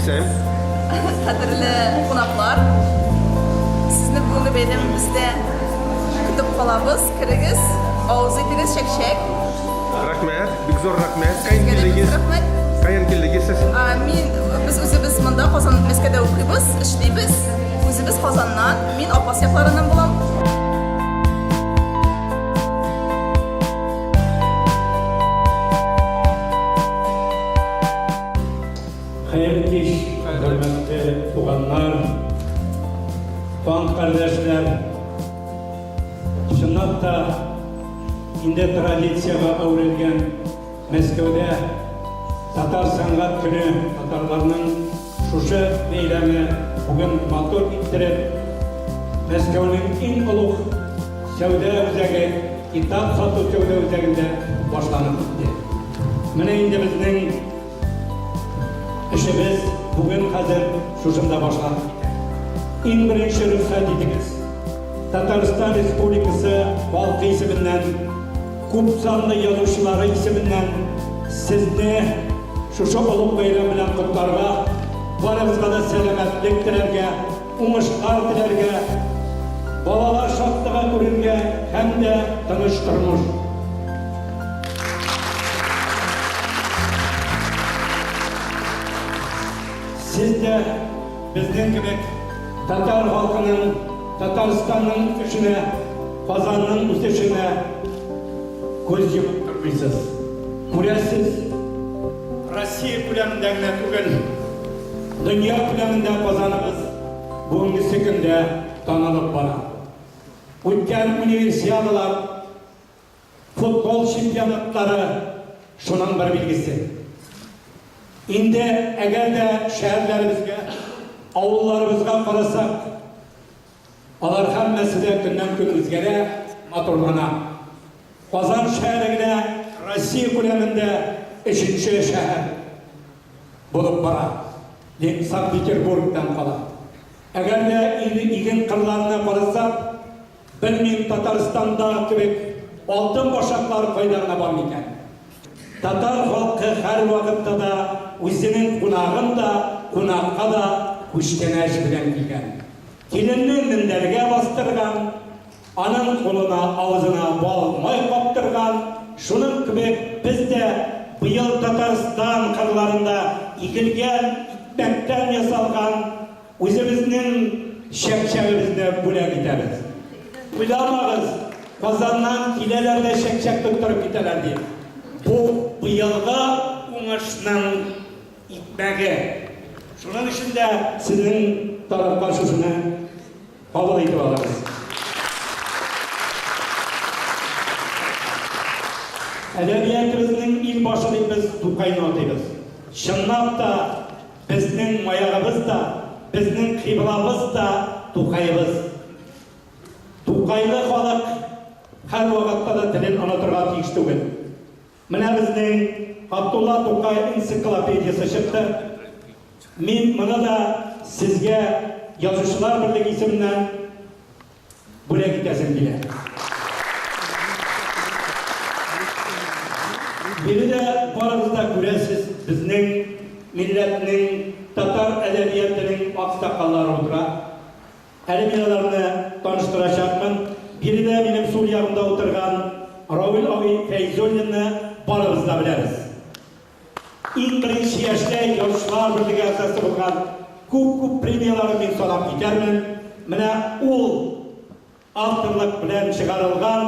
Исән. Кадерле кунаклар, сезне бүгенге бәйрәмебездә көтеп калабыз. Керегез, авыз итегез чәкчәк. Рәхмәт, бик зур рәхмәт. Каян килдегез? Рәхмәт. Каян килдегез сез? Мин, без үзебез монда Казан, Мәскәүдә укыйбыз, эшлибез. Үзебез Казаннан, мин Апас якларыннан булам. Хәерле кич, хөрмәтле туганнар, кан кардәшләр. Чынлап та, инде традициягә әверелгән Мәскәүдә татар сәнгать көне, татарларның шушы бәйрәме бүген матур иттереп, Мәскәүнең иң олуг сәүдә үзәге, китап сату сәүдә үзәгендә башланып китте. Менә инде безнең Эшебез бүген хәзер шушында башланып китә. Иң беренче рөхсәт итегез, Татарстан Республикасы халкы исеменнән, күпсанлы язучылары исеменнән сезне шушы олуг бәйрәм белән котларга, барыгызга да сәламәтлек теләргә, уңышлар теләргә, балалар шатлыгы күрергә һәм дә тыныч тормыш. Сез дә безнең кебек татар халкының, Татарстанның үсешенә, Казанның үсешенә күз йомып тормыйсыз. Күрәсез, Россия күләмендә генә түгел, Дөнья күләмендә Казаныбыз бүгенгесе көндә танылып бара. Үткән универсиадалар, футбол чемпионатлары шуның бер билгесе. Инде әгәр дә шәһәрләребезгә, авылларыбызга карасак, алар һәммәсе дә көннән-көн үзгәрә, матурлана. Казан шәһәре генә Россия күләмендә өченче шәһәр. Булып бара, дип Санкт-Петербургтан кала. Әгәр дә инде иген кырларына карасак, белмим, Татарстанда кебек алтын башаклар кайда гына бар микән? Татар халкы һәрвакытта да үзенең кунагын да, кунакка да күчтәнәч белән килгән. Киленне мендәргә бастырган, Аның кулына, авызына бал, май каптырган. Шуның кебек без дә быел Татарстан кырларында игелгән икмәктән ясалган үзебезнең чәкчәгебезне бүләк итәбез. Уйламагыз, Казаннан киләләр дә чәкчәк тоттырып китәләр дип. Бу быелгы уңышның икмәге. Шуның өчен дә сезнең тарафка шушыны Кабул итеп алыгыз. Әдәбиятыбызның ил башы дип без Тукайны атыйбыз. Чынлап та, безнең маягыбыз да, безнең кыйблабыз да Тукаебыз. Тукайлы халык һәрвакытта да телен онытырга тиеш түгел. Менә безнең Габдулла Тукай энциклопедиясе чыкты. Мин моны да сезгә Язучылар берлеге исеменнән бүләк итәсем килә. Биредә барыгыз да күрәсез, безнең милләтнең, татар әдәбиятының аксакаллары утыра. Әле мин аларны таныштырачакмын. Биредә минем сул ягымда утырган Равил абый Фәйзуллинны барыбыз да беләбез. Иң беренче яшьләй Язучылар берлеге әгъзасы булган, күп-күп премияләрен мин санап китәрмен. Менә ул авторлык белән чыгарылган,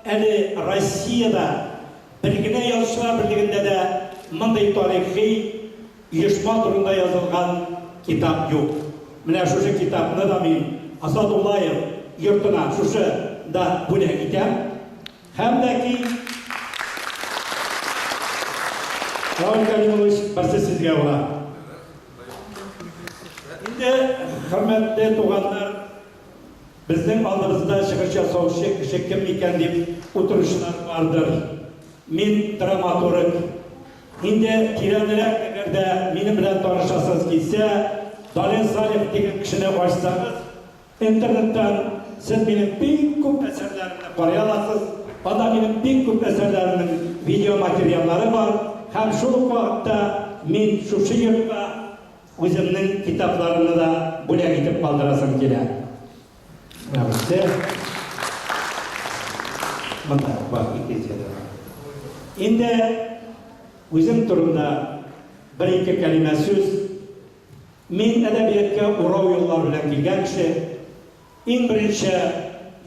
әле Россиядә бер генә Язучылар берлегендә дә мондый тарихи Оешма турында язылган китап юк. Менә шушы китапны да мин Асадуллаев йортына шушы да бүләк итәм. Һәм дә ки, Равил Кәримович, берсе сезгә була. Инде, хөрмәтле туганнар, безнең алдыбызда чыгыш ясаучы кеше кем икән дип утыручылар бардыр. Мин драматург. Инде тирәнрәк әгәр дә минем белән танышасыгыз килсә, Данил Салихов дигән кешене ачсагыз, интернеттан сез минем бик күп әсәрләремне карый аласыз. Анда минем бик күп әсәрләремнең видеоматериаллары бар. Һәм шул ук вакытта мин шушы йортка. Үземнең китапларымны да бүләк итеп калдырасым килә. Менә берсе. Монда бар, икенче дә бар. Инде үзем турында бер-ике кәлимә сүз. Мин әдәбиятка урау юллар белән килгән кеше. Иң беренче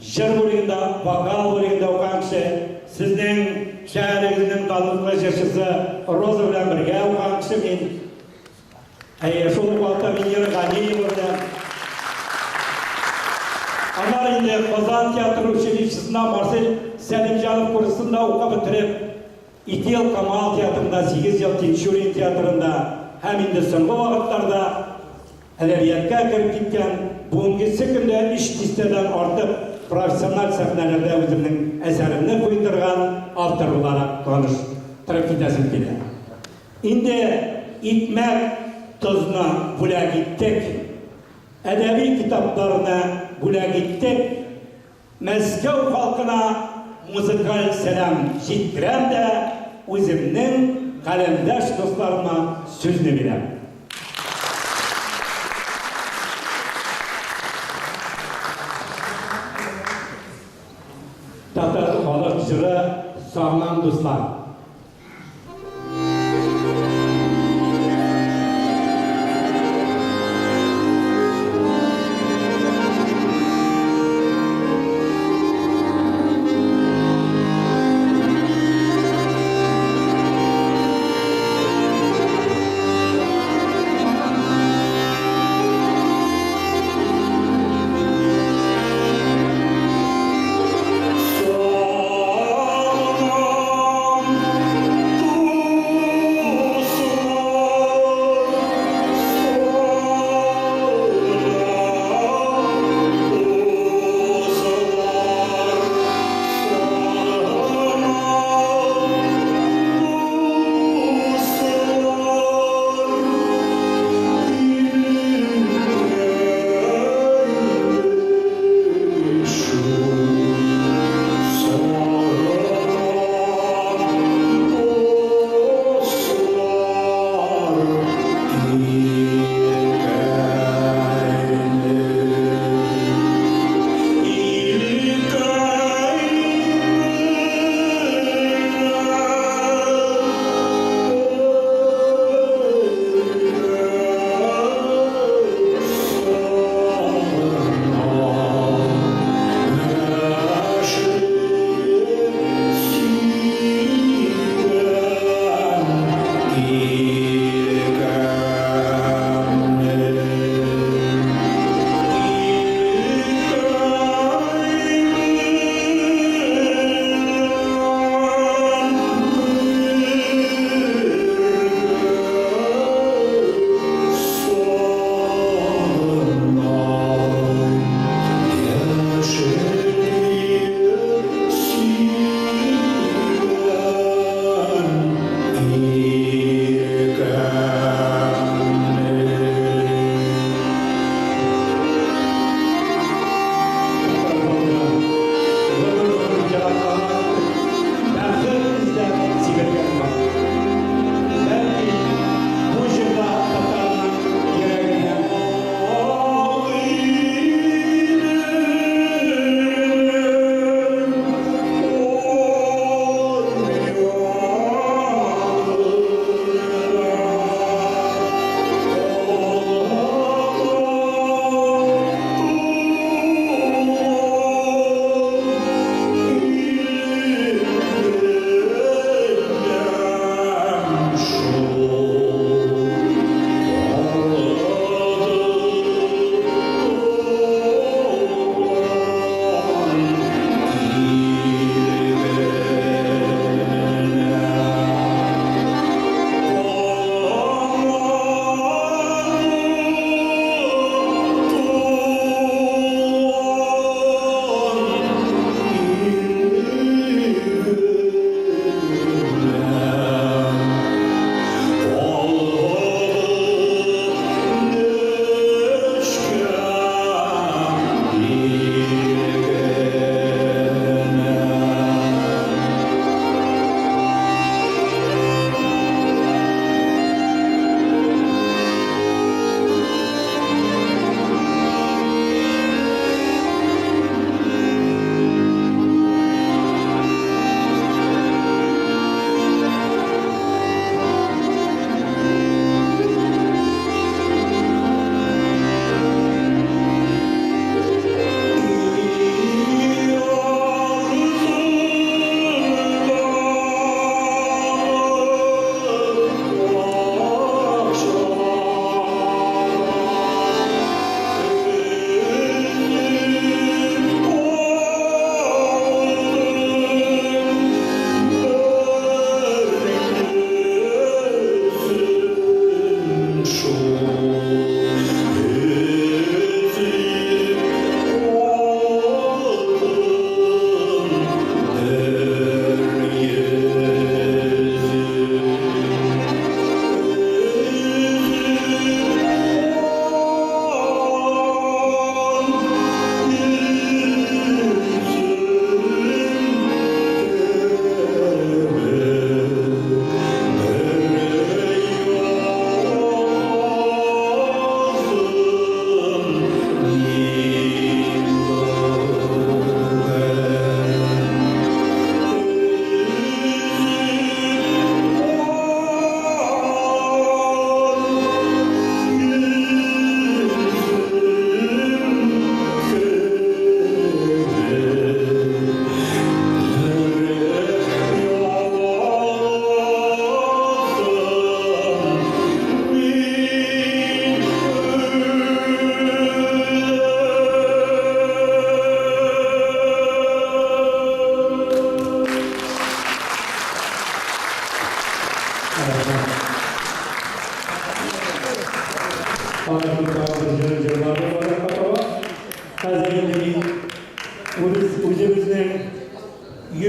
җыр бүлегендә, вокал бүлегендә укыган кеше, сезнең шәһәрегезнең данлыклы җырчысы Роза белән бергә укыган кеше мин. Әйе, шул ук вакытта Венера Ганиева белән. Аннары инде Казан театр училищесында Марсель Сәлимҗанов курсында укып бетереп, ике ел Камал театрында, 8 ел Тинчурин театрында һәм инде соңгы вакытларда әдәбиятка кереп киткән, бүгенгесе көндә өч дистәдән артык профессиональ сәхнәләрдә үземнең әсәремне куйдырган автор буларак таныштырып китәсем килә. Инде икмәк, тозны бүләк иттек, әдәби китапларны бүләк иттек, Мәскәү халкына музыкаль сәлам җиткерәм дә үземнең каләмдәш дусларыма сүзне бирәм. Татар халык җыры Сагынам, дуслар. Сагынам.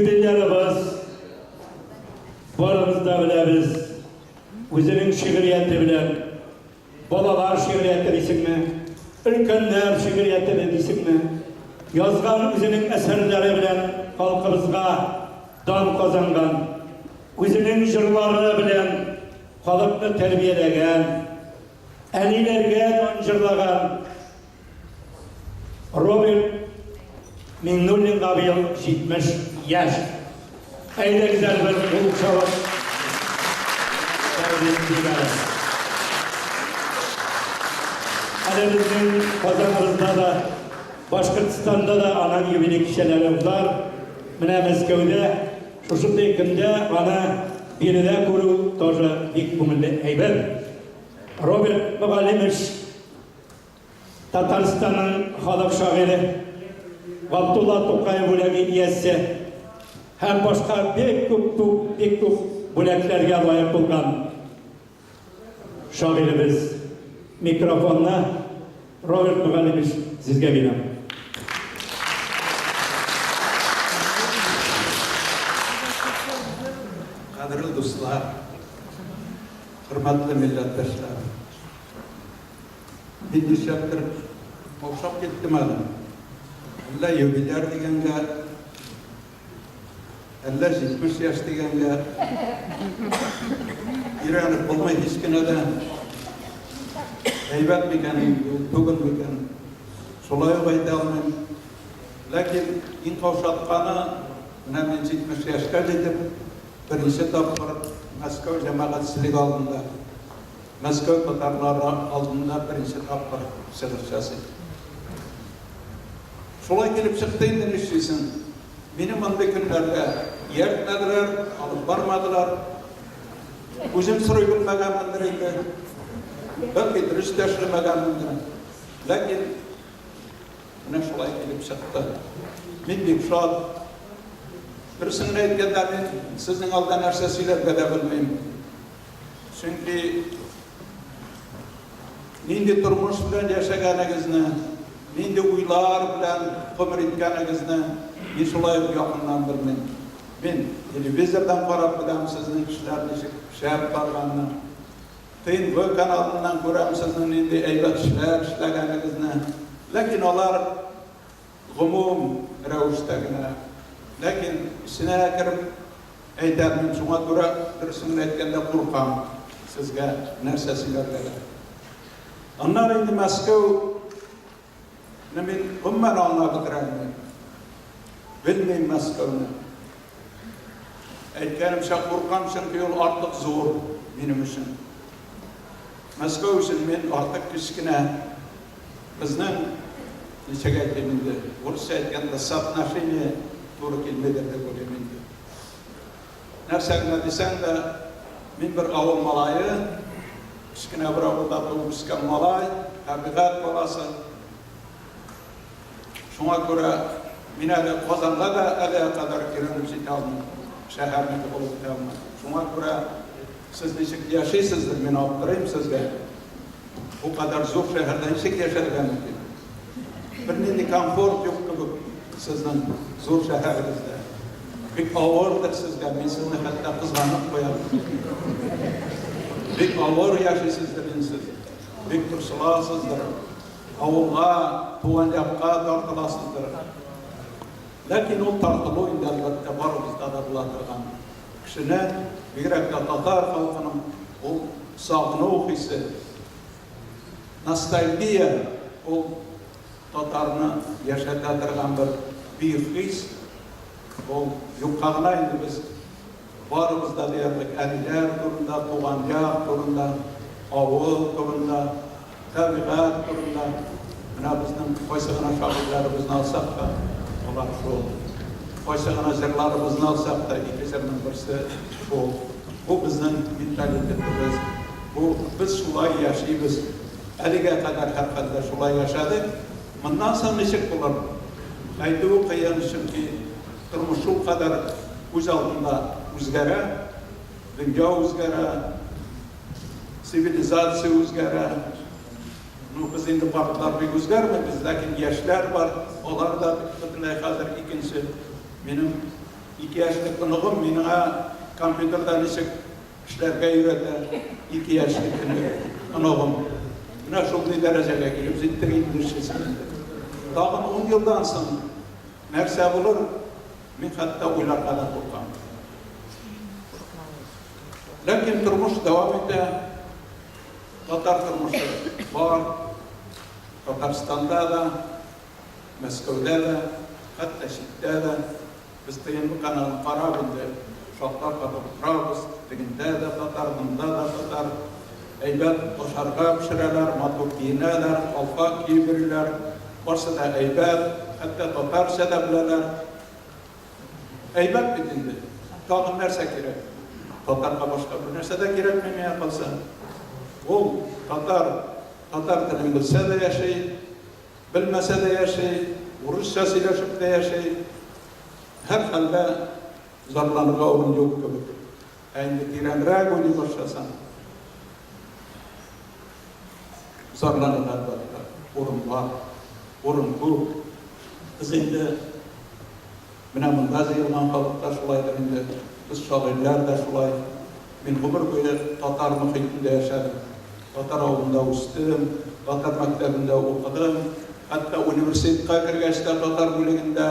Юбилярыбыз, барыбыз да беләбез, үзенең шигърияте белән, балалар шигърияте дисеңме, өлкәннәр шигърияте дисеңме, язган үзенең әсәрләре белән халкыбызга дан казанган, үзенең җырлары белән халыкны тәрбияләгән, әниләргә дан җырлаган Роберт Миңнуллинга быел 70 яшь. Әйдәгез әле бер кул чабып тәкъдим итик әле. Әле безнең Казаныбызда да, Башкортстанда да аның юбилей кичәләре узар. Менә Мәскәүдә шушындый көндә аны биредә күрү тоже бик күңелле әйбер. Роберт Мөгаллимович Татарстанның халык шагыйре, Габдулла Тукай бүләге иясе һәм башка бик күп күп бик күп бүләкләргә лаек булган шагыйребез. Микрофонны Роберт Мөгаллимович сезгә бирәм. Кадерле дуслар, хөрмәтле милләттәшләр! Мин нишләптер каушап киттем әле. Әллә юбиляр дигәнгә, әллә 70 яшь дигәнгә. Өйрәнеп булмый һич кенә дә. Әйбәт микән инде ул, түгел микән? Шулай ук әйтә алмыйм. Ләкин иң каушатканы, менә мин 70 яшькә җитеп, беренче тапкыр Мәскәү җәмәгатьчелеге алдында Мәскәү татарлары алдында беренче тапкыр чыгыш ясыйм. Шулай килеп чыкты инде, нишлисең. Мине мондый көннәрдә ияртмәделәр, алып бармадылар. Үзем сорый белмәгәнмендер инде. Бәлки дөрес тә эшләмәгәнмендер. Ләкин менә шулай килеп чыкты. Мин бик шат. Дөресен генә әйткәндә, мин сезнең алда нәрсә сөйләргә дә белмим. Чөнки нинди тормыш белән яшәгәнегезне, нинди уйлар белән гомер иткәнегезне мин шулай ук якыннан белмим. Мин телевизордан карап беләм сезнең эшләр ничек шәп барганны. ТНВ каналыннан күрәм сезнең нинди әйбәт эшләр эшләгәнегезне. Ләкин алар гомум рәвештә генә. Ләкин эченә кереп әйтәм, шуңа күрә, дөресен генә әйткәндә, куркам сезгә нәрсә сөйләргә дә. Аннары инде Мәскәү не мин гомумән аңлап бетерә алмыйм. Белмим Мәскәүне. Әйткәнемчә, куркам, чөнки ул артык зур минем өчен. Мәскәү өчен мин артык кечкенә. Безнең, ничек әйтим инде, урысча әйткәндә, соотношение туры килмидер дип уйлыйм инде. Нәрсә генә дисәң дә, мин бер авыл малае, кечкенә бер авылда туып үскән малай, табигать баласы. Шуңа күрә мин әле Казанга да әлегә кадәр өйрәнеп җитә алмыйм, шәһәрнеке булып бетә алмадым. Шуңа күрә сез ничек яшисездер, мин аптырыйм сезгә. Бу кадәр зур шәһәрдә ничек яшәргә мөмкин? Бернинди комфорт юк кебек сезнең зур шәһәрегездә. Бик авырдыр сезгә, мин сезне хәтта кызганып куям. Бик авыр яшисездер инде сез. Бик борчыласыздыр. Авылга, туган якка тартыласыздыр. Ләкин ул тартылу инде, әлбәттә, барыбызда да була торган. Кешене, бигрәк тә татар халкының ул сагыну хисе, ностальгия, ул татарны яшәтә торган бер бөек хис. Ул юкка гына инде без барыбыз да диярлек әниләр турында, туган як турында, авыл турында, Табигать турында, менә безнең кайсы гына шагыйрьләребезне алсак та, алар шул. Кайсы гына җырларыбызны алсак та, ике җырның берсе шул. Бу безнең менталитетыбыз. Бу без шулай яшибез. Әлегә кадәр һәрхәлдә шулай яшәдек. Моннан соң ничек булыр? Әйтүе кыен, чөнки тормыш шулкадәр күз алдында үзгәрә, дөнья үзгәрә. Цивилизация үзгәрә. Ну, без инде картлар бик үзгәрмибез, ләкин яшьләр бар, алар да бөтенләй хәзер икенче. Минем Ике яшьлек оныгым миңа компьютерда ничек эшләргә өйрәтә. Ике яшьлек оныгым. Менә шундый дәрәҗәгә килеп җиттек инде нишлисең инде. Тагын ун елдан соң нәрсә булыр, мин хәтта уйларга да куркам. Ләкин тормыш дәвам итә. Татар тормышы бар. Татарстанда да, Мәскәүдә дә, хәтта читтә дә. Без ТНВ каналын карап инде шаклар катып утырабыз. Тегендә дә татар, монда да татар. Әйбәт ашарга пешерәләр, матур киенәләр, калфак киеп йөриләр. Барсы да әйбәт, хәтта татарча да беләләр. Әйбәт бит инде. Тагын нәрсә кирәк? Татарга башка бер нәрсә дә кирәкми миңа калса. Ул татар, татар телен белсә дә яши, белмәсә дә яши, урысча сөйләшеп тә яши. Һәрхәлдә зарланырга урын юк кебек. Ә инде тирәнрәк уйлый башласаң, зарланырга, әлбәттә, урын бар, урын күп. Без инде менә монда җыелган халык та шулайдыр инде, без шагыйрьләр дә шулай. Мин гомер буе татар мохитендә яшәдем. Татар авылында үстем, татар мәктәбендә укыдым. Хәтта университетка кергәч тә татар бүлегендә,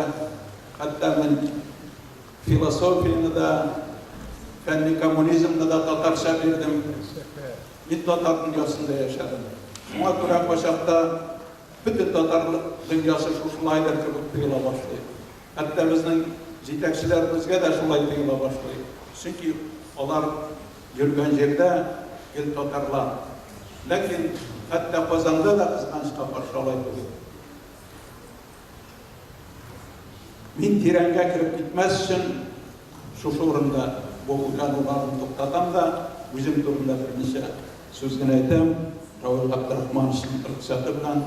хәтта мин философияне дә, фәнни коммунизмны да татарча бирдем. Мин татар дөньясында яшәдем. Шуңа күрә кайчакта бөтен татар дөньясы шушылайдыр кебек тоела башлый. Хәтта безнең җитәкчеләребезгә дә шулай тоела башлый. Чөнки алар йөргән җирдә гел татарлар. Ләкин хәтта Казанда да кызганычка каршы алай түгел. Мин тирәнгә кереп китмәс өчен шушы урында бу уйлануларны туктатам да, үзем турында берничә сүз генә әйтәм, Равил Габдрахмановичның рөхсәте белән.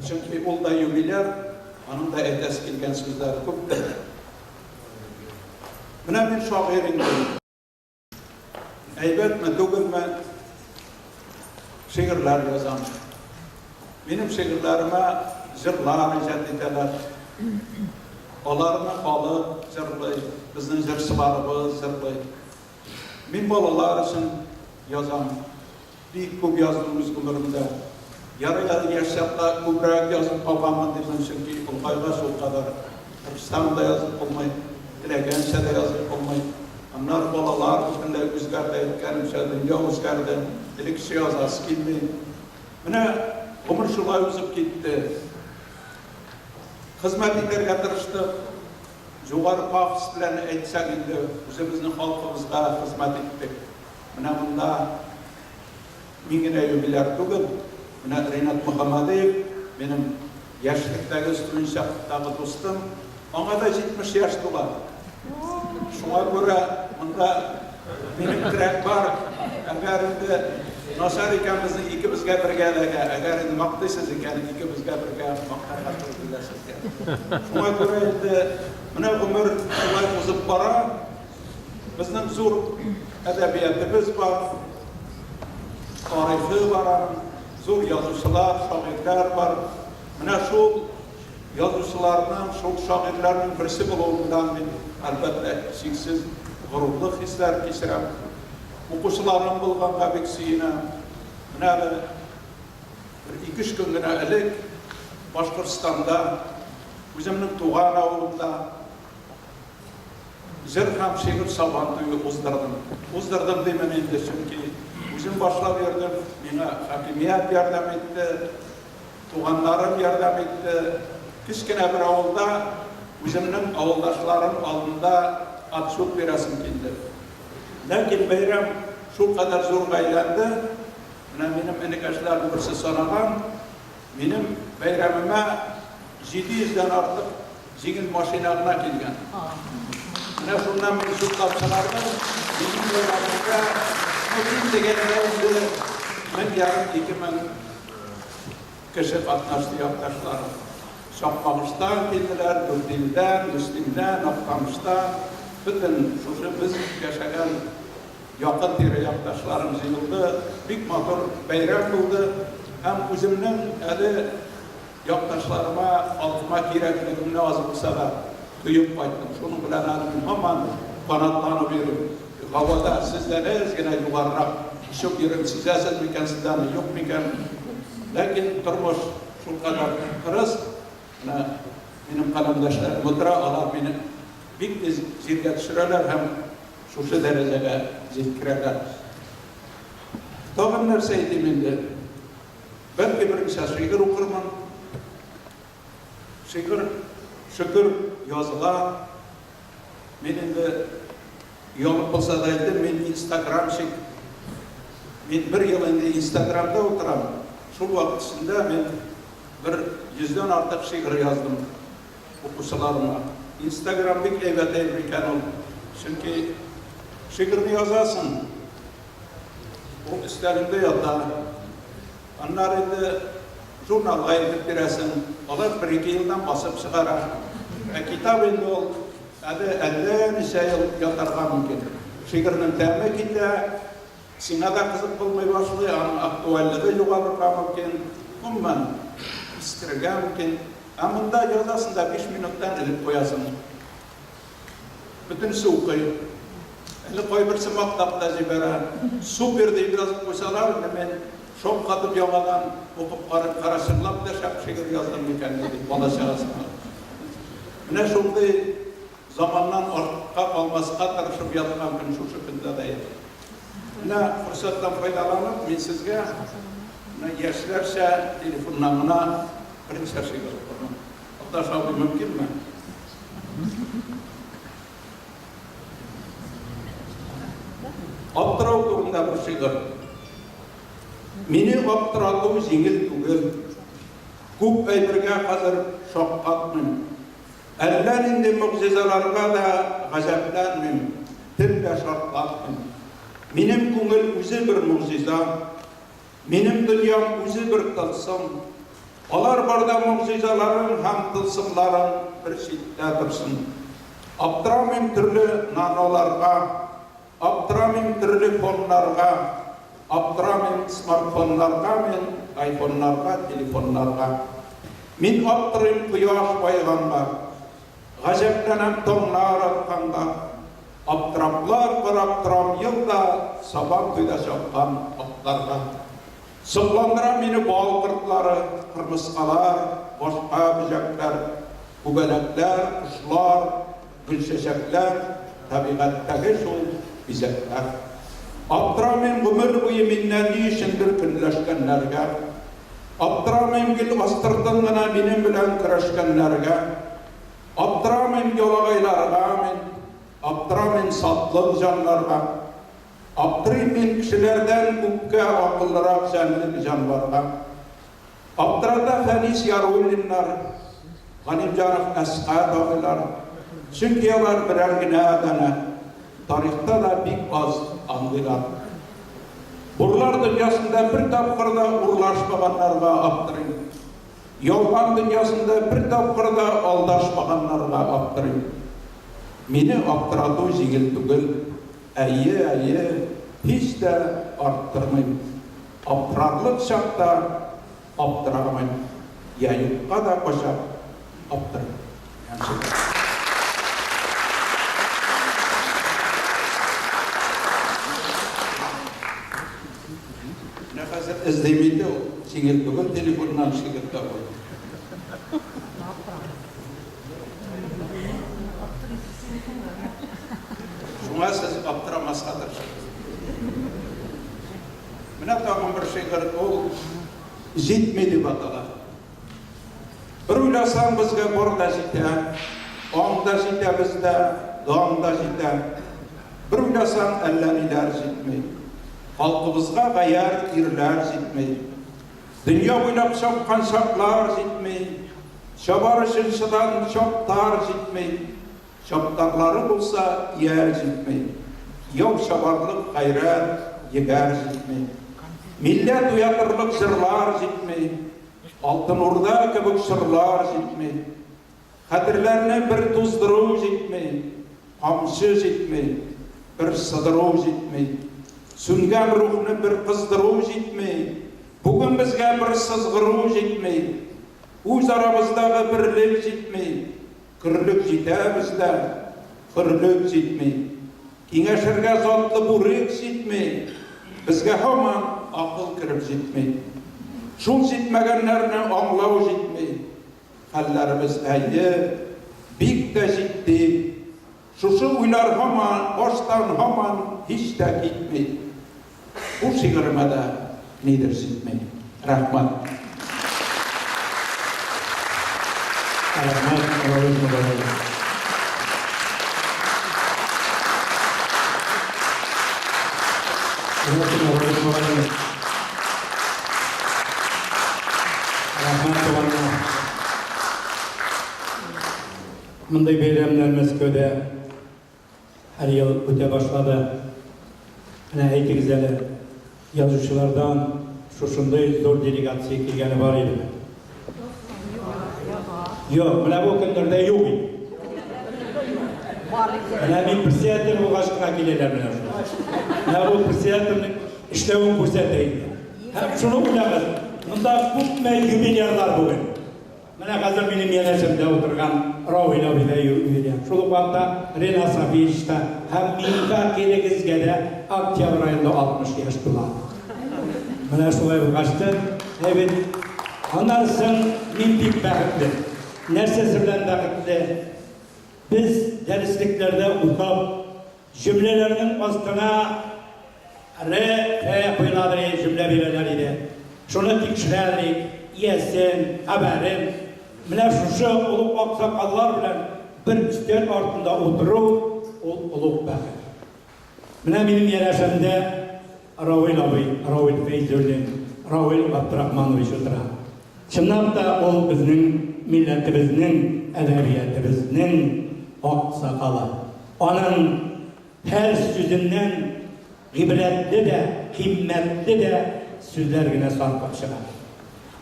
Чөнки ул да юбиляр, аның да әйтәсе килгән сүзләре күптер. Менә мин шагыйрь инде. Әйбәтме, түгелме, шигырьләр язам. Минем шигырьләремә җырлар иҗат итәләр. Аларны халык җырлый, безнең җырчыларыбыз җырлый. Мин балалар өчен язам. Бик күп яздым үз гомеремдә. Ярый әле яшь чакта күбрәк язып калганмын димен, чөнки олыгайгач ул кадәр тырышсаң да язып булмый, теләгәнчә дә язып булмый. Аннары балалар бөтенләй үзгәрде, әйткәнемчә, дөнья үзгәрде, элеккечә язасы килми. Менә гомер шулай узып китте. Хезмәт итәргә тырыштык. Югары пафос белән әйтсәк инде, үзебезнең халкыбызга хезмәт иттек. Менә монда мин генә юбиляр түгел, менә Ринат Мөхәммәдиев, минем яшьлектәге, студент чактагы дустым, аңа да 70 яшь тула. Шуңа күрә монда минем терәк бар. Әгәр инде начар икән, безнең икебезгә бергә эләгә. Әгәр инде мактыйсыз икән, икебезгә бергә мактарга туры килә сезгә. Шуңа күрә инде менә гомер шулай узып бара. Безнең зур әдәбиятыбыз бар, тарихы бар аның, зур язучылар, шагыйрьләр бар. Менә шул язучыларның, шул шагыйрьләрнең берсе булуымдан мин, әлбәттә, чиксез горурлык хисләре кичерәм. Укучыларым булганга бик сөенәм. Менә әле бер ике-өч көн генә элек Башкортстанда, үземнең туган авылымда, Җыр һәм шигырь Сабан туе уздырдым. Уздырдым димен инде, чөнки үзем башлап йөрдем, миңа хакимият ярдәм итте, туганнарым ярдәм итте. Кечкенә бер авылда үземнең авылдашларым алдында отчет бирәсем килде. Ләкин бәйрәм шулкадәр зурга әйләнде, менә минем энекәшләрнең берсе санаган, минем бәйрәмемә 700 дән артык Җиңел машина гына килгән. Менә шуннан мин чутлап чыгардым. Минем бәйрәмемдә, ну, ким дигәндә инде 1500, 2000 кеше катнашты, якташларым. Чакмагыштан килделәр, Дүртилдән, Мөслимнән, Актаныштан, бөтен шушы без яшәгән якын-тирә якташларым җыелды. Бик матур бәйрәм булды. Һәм үземнең әле. Якташларыма, халкыма кирәклегемне аз булса да тоеп кайттым. Шуның белән әле мин һаман канатланып йөрим. Һавада сездән әз генә югарырак очып йөрим. Сизәсез микән сез аны, юк микән? Ләкин тормыш шулкадәр кырыс. Менә минем каләмдәшләрем утыра, алар мине бик тиз җиргә төшерәләр һәм шушы дәрәҗәгә җиткерәләр. Тагын нәрсә әйтим инде? Бәлки берничә шигырь укырмын. Шигырь, шөкер, языла. Мин инде оялып булса да әйтәм, мин инстаграмщик. Мин бер ел инде инстаграмда утырам. Шул вакыт эчендә мин бер йөздән артык шигырь яздым укучыларыма. Инстаграм бик әйбәт әйбер икән ул. Чөнки шигырьне язасың, Ул өстәлеңдә ята. Аннары инде журналга илтеп бирәсең. Алар бер-ике елдан басып чыгара. Ә китап инде ул әле әллә ничә ел ятарга мөмкин. Шигырьнең тәме китә, сиңа да кызык булмый башлый, аның актуальлеге югалырга мөмкин, гомумән, искерергә мөмкин. Ә монда язасың да биш минуттан элеп куясың. Бөтенесе укый. Әле кайберсе мактап та җибәрә. Супер дип язып куйсалар, инде мин шаккатып яңадан укып карыйм, кара, чынлап та шәп шигырь яздым микәнни дип, бала-чага сыман. Менә шундый заманнан артка калмаска тырышып яткан көн шушы көндә дә инде. Менә форсаттан файдаланып, мин сезгә менә яшьләрчә телефоннан гына берничә шигырь укырмын. Такташ абый, мөмкинме? Аптырау турында бер шигырь. Мине аптырату җиңел түгел. Күп әйбергә хәзер шаккатмыйм. Әллә нинди могҗизаларга да гаҗәпләнмим, тел дә шартлатмыйм. Минем күңел үзе бер могҗиза. Минем дөньям үзе бер тылсым. Алар барда могҗизаларың һәм тылсымларың бер читтә торсын. Аптырамыйм төрле наноларга, аптырамыйм төрле фоннарга, аптырамыйм смартфоннарга мин, айфоннарга, телефоннарга. Мин аптырыйм кояш баеганга, гаҗәпләнәм таңнар атканга. Аптыраплар карап торам ел да Сабан туйда чапкан атларга. Сокландыра мине бал кортлары, Кырмыскалар, башка бөҗәкләр, Күбәләкләр, кошлар, гөлчәчәкләр, Табигатьтәге шул бизәкләр. Аптырамыйм гомер буе миннән Ни өчендер көнләшкәннәргә. Аптырамыйм гел астыртын гына Минем белән көрәшкәннәргә. Аптырамыйм ялагайларга мин, Аптырамыйм сатлык җаннарга. Аптырыйм мин кешеләрдән күпкә Акыллырак җәнлек-җанварга. Аптырата Фәнис Яруллиннар, Галимҗанов Әсгать абыйлар, Чөнки алар берәр генә данә, Тарихта да бик аз андыйлар. Бурлар дөньясында бер тапкыр да Урлашмаганнарга аптырыйм. Ялган дөньясында бер тапкыр да алдашмаганнарга аптырыйм. Мине аптырату җиңел түгел. Әйе, әйе, һич тә арттырмыйм. Аптырарлык чакта аптырамыйм. Я юкка да кайчак аптырыйм. Менә хәзер эзлим инде ул. Җиңел түгел телефоннан шигырь табу. Шуңа сез аптырамаска тырышыгыз. Менә тагын бер шигырь, ул Җитми дип атала. Бер уйласаң, безгә бар да җитә, Аң да җитә бездә, дан да җитә. Бер уйласаң, әллә ниләр җитми. Халкыбызга гаярь ирләр җитми. Дөнья буйлап чапкан чаклар җитми. Чабар өчен чыдан чаптар җитми. Чаптарлары булса, ияр җитми. Яу чабарлык гайрәт, егәр җитми. Милләт уятырлык җырлар җитми. Алтын Урда кебек чорлар җитми. Хәтерләрне бер туздыру җитми. Камчы җитми. Бер сыдыру җитми. Сүнгән рухны бер кыздыру җитми. Бүген безгә бер сызгыру җитми. Үз арабыздагы берлек җитми. Көрлек җитә бездә, хөрлек җитми. Киңәшергә затлы бүрек җитми. Безгә һаман акыл кереп җитми. Шул җитмәгәннәрне аңлау җитми. Хәлләребез, әйе, бик тә җитди. Шушы уйлар һаман баштан һаман һич тә китми. Бу шигыремә дә нидер җитми. Рәхмәт. Рәхмәт, Равил Мөбәрәк. Рәхмәт, Равил Мөбәрәк. Рәхмәт, туганнар. Мондый бәйрәмнәр Мәскәүдә һәр ел үтә башлады. Менә әйтегез әле, язучылардан шушындый зур делегация килгәне бар идеме? Юк, менә бу көннәрдә юк иде. Менә мин председатель булгач кына киләләр менә шулай. Менә бу председательнең эшләвен күрсәтә инде. Һәм шуны уйлагыз, монда күпме юбилярлар бүген. Менә хәзер минем янәшәмдә утырган Равил абый да юбиляр. Шул ук вакытта Ренат Сафиевич та һәм Минфакирегезгә дә октябрь аенда 60 яшь тула. Менә шулай булгачтын, әйбәт. Аннан соң мин бик бәхетле. Нәрсәсе белән бәхетле? Без дәреслекләрдә укып, Җөмләләрнең астына ре, фе куеладыр иде, җөмлә бирәләр иде. Шуны тикшерәләр идек, иясен, хәбәрен. Менә шушы олуг аксакаллар белән бер өстәл артында утыру, ул олуг бәхет. Менә минем янәшәмдә Равил абый, Равил Фәйзуллин, Равил Габдрахманович утыра. Чынлап та ул безнең милләтебезнең, әдәбиятебезнең аксакалы. Аның һәр сүзеннән гыйбрәтле дә, кыйммәтле дә сүзләр генә саркып чыга.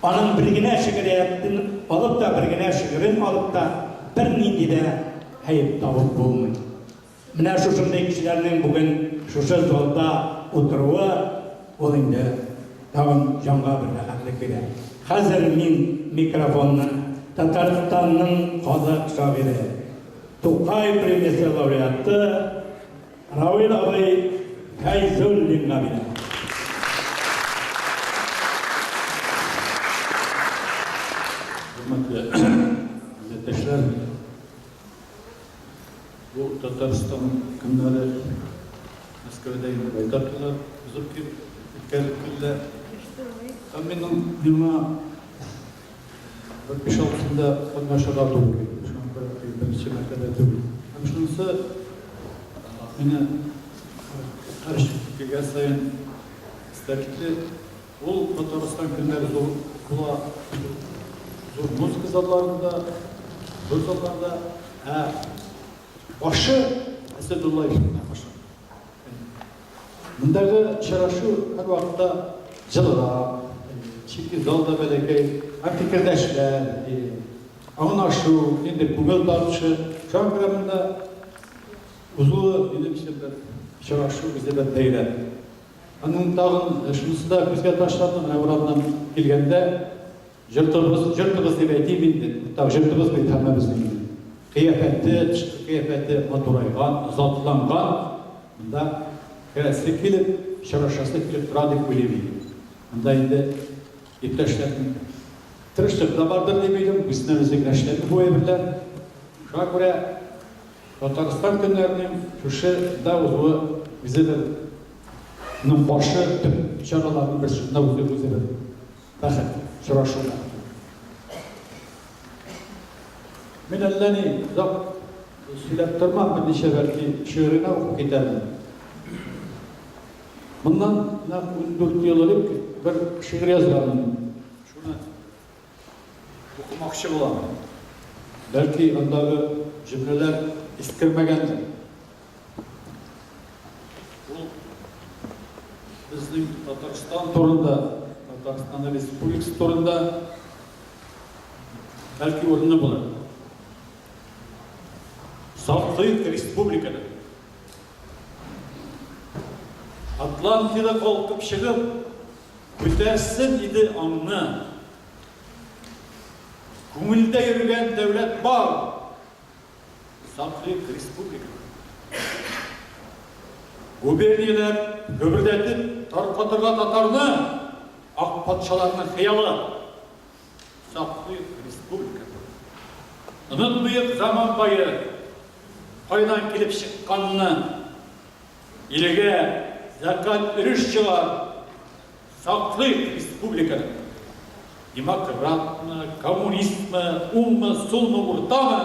Аның бер генә шигъриятен алып та, бер генә шигырен алып та бернинди дә гаеп табып булмый. Менә шушындый кешеләрнең бүген шушы залда утыруы, ул инде тагын җанга бер рәхәтлек бирә. Хәзер мин микрофонны Татарстанның халык шагыйре, Тукай премиясе лауреаты Равил абый Фәйзуллинга бирәм. Хөрмәтле милләттәшләр, бу Татарстан көннәре Мәскәүдә инде байтак еллар узып килеп, үткәрелеп килде. Һәм минем миңа Бер биш-алтысында катнашырга туры килде. Шуңа күрә беренче мәртәбә түгел. Һәм шунысы мине һәр килгән саен истәлекле. Ул Татарстан көннәре зур була, зур музыка залларында, зур залларда. Ә башы Әсәдуллаев белән башлана. Мондагы очрашу һәрвакытта җылырак, чөнки зал да бәләкәй, һәм фикердәшләр, аңлашу, инде күңел тартышы. Шуңа күрә монда узуы минем өчен бер очрашу, үзе бер бәйрәм. Аның тагын шунысы да күзгә ташланды, менә урамнан килгәндә, Җортыбыз, җортыбыз дип әйтим инде, уртак җортыбыз бит һәммәбезнең инде. Кыяфәте, тышкы кыяфәте матурайган, затланган. Монда керәсе килеп, очрашасы килеп тора дип уйлыйм мин. Монда инде иптәшләрнең тырышлыгы да бардыр дип уйлыйм, үзеннән-үзе генә эшләнми бу әйберләр. Шуңа күрә Татарстан көннәренең шушы да узуы үзе бер ның башы, төп чараларның берсе шунда үзе үзе бер Бәхет, очрашу бәхете. Мин әллә ни озак сөйләп тормам, берничә бәлки шигыренә укып китәрмен. Моннан нәкъ 14 ел элек бер шигырь язганмын. Шуны укымакчы булам. Бәлки андагы җөмләләр искермәгәндер. Ул безнең Татарстан турында, Татарстан Республикасы турында бәлки урынлы булыр. Саклыйк республиканы. Атлантида калкып чыгып, күтәрсен иде аңны. Күңелдә йөргән дәүләт бар, Саклыйк республиканы. Губернияләр гөбердәтеп таркатырга татарны, Ак патшаларның хыялы. Саклыйк республиканы. Онытмыйк заман бае кайдан килеп чыкканны. Илгә зәкят өлеш чыгар, Саклыйк республиканы. Демократмы, коммунистмы, уңмы, сулмы, уртамы,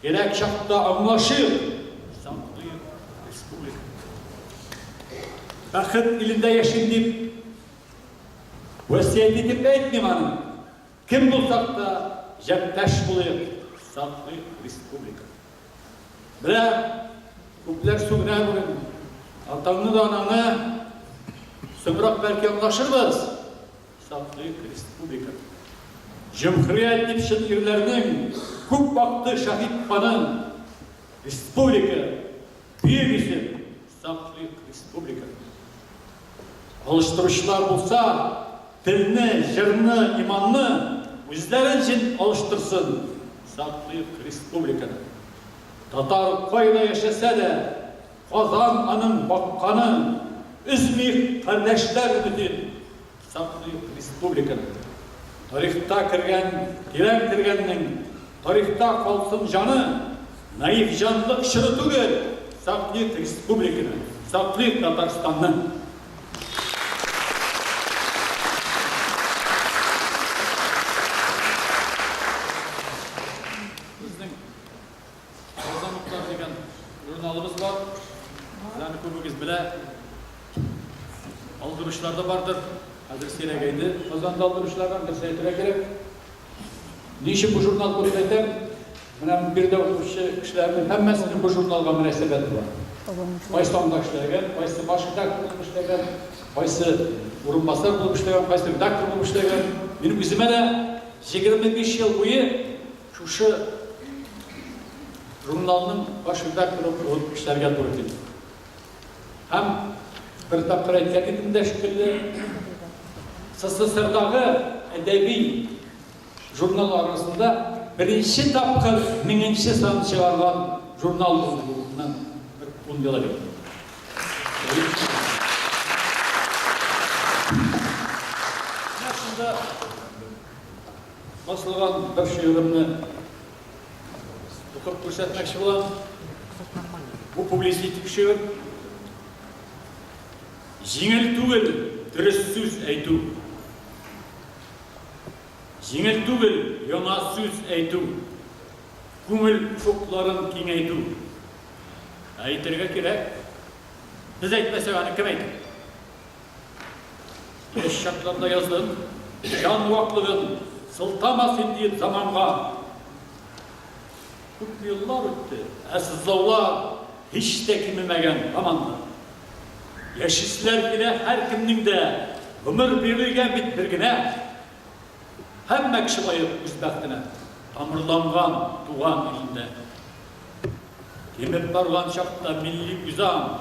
кирәк чакта аңлашыйк, саклыйк республиканы. Бәхет илендә яшим дип, васыять итеп әйтмим аны. Кем булсак та, җәптәш булыйк, саклыйк республиканы. Менә күпләр сүгенә бүген. Атаңны да анаңны соңрак бәлки аңлашырбыз. Саклыйк республика. Җөмһүрият дип чын ирләрнең күп вакыты шәһит канын. Республика, бөек исем, саклыйк республика. Алыштыручылар булса, телне, җырны, иманны үзләрен җен алыштырсын, саклыйк республиканы. Татар кайда яшәсә дә, Казан аның бакканы, өзмик кардәшләр өметен, саклыйк республиканы. Тарихта кергән, тирән кергәннең, тарихта калсын җаны, наив җанлык чоры түгел, саклыйк республиканы, саклыйк Татарстанны. Безнең Казан утлары дигән журналыбыз бар. Сез аны күбегез белә. Алдыручылар да бардыр. Хәзер сирәгәйде Казанда алдыручылардан, берсе әйтергә кирәк. Ни өчен бу журнал турында әйтәм? Менә биредә укучы кешеләрнең һәммәсенең бу журналга мөнәсәбәте бар. Кайсы анда эшләгән, кайсы баш редактор булып эшләгән, кайсы урынбасар булып эшләгән, кайсы редактор булып эшләгән. Минем үземә дә 25 ел буе шушы журналның баш редакторы булып эшләргә туры килде. Һәм бер тапкыр әйткән идем дә шикелле, СССРдагы әдәби журнал арасында беренче тапкыр меңенче сан чыгарган журнал булды бу моннан бер ун ел элек. Менә шунда басылган бер шигыремне укып күрсәтмәкче булам. Бу публицистик шигырь. Җиңел түгел дөрес сүз әйтү. Җиңел түгел яңа сүз әйтү, күңел офыкларын киңәйтү. Ә әйтергә кирәк. Без әйтмәсәк, аны кем әйтер? Яшь чакларда яздым, җан ваклыгын сылтама син диеп заманга. Күп еллар үтте, ә сызлаулар һич тә кимемәгән һаман да. Яшиселәр килә һәркемнең дә, гомер бирелгән бит бер генә. Һәммә кеше лаек үз бәхетенә, тамырланган туган илендә. Кимеп барган чакта милли үзаң,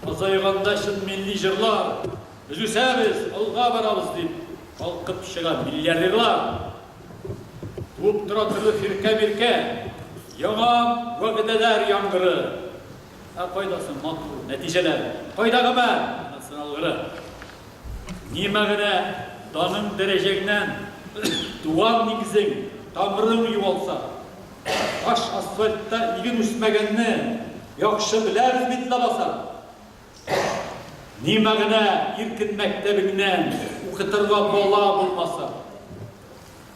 азайганда чын милли җырлар, без үсәбез, алга барабыз дип, калкып чыга миллиардерлар. Туып тора төрле фиркә-миркә, яңа вәгъдәләр яңгыры. Ә кайда соң матур нәтиҗәләр? Кайда гамәл? Анасы алгыры. Ни мәгънә даның дәрәҗәңнән туган нигезең, тамырың югалса? Таш асфальтта иген үсмәгәнне яхшы беләбез бит ләбаса. Ни мәгънә иркен мәктәбеңнән укытырга бала булмаса?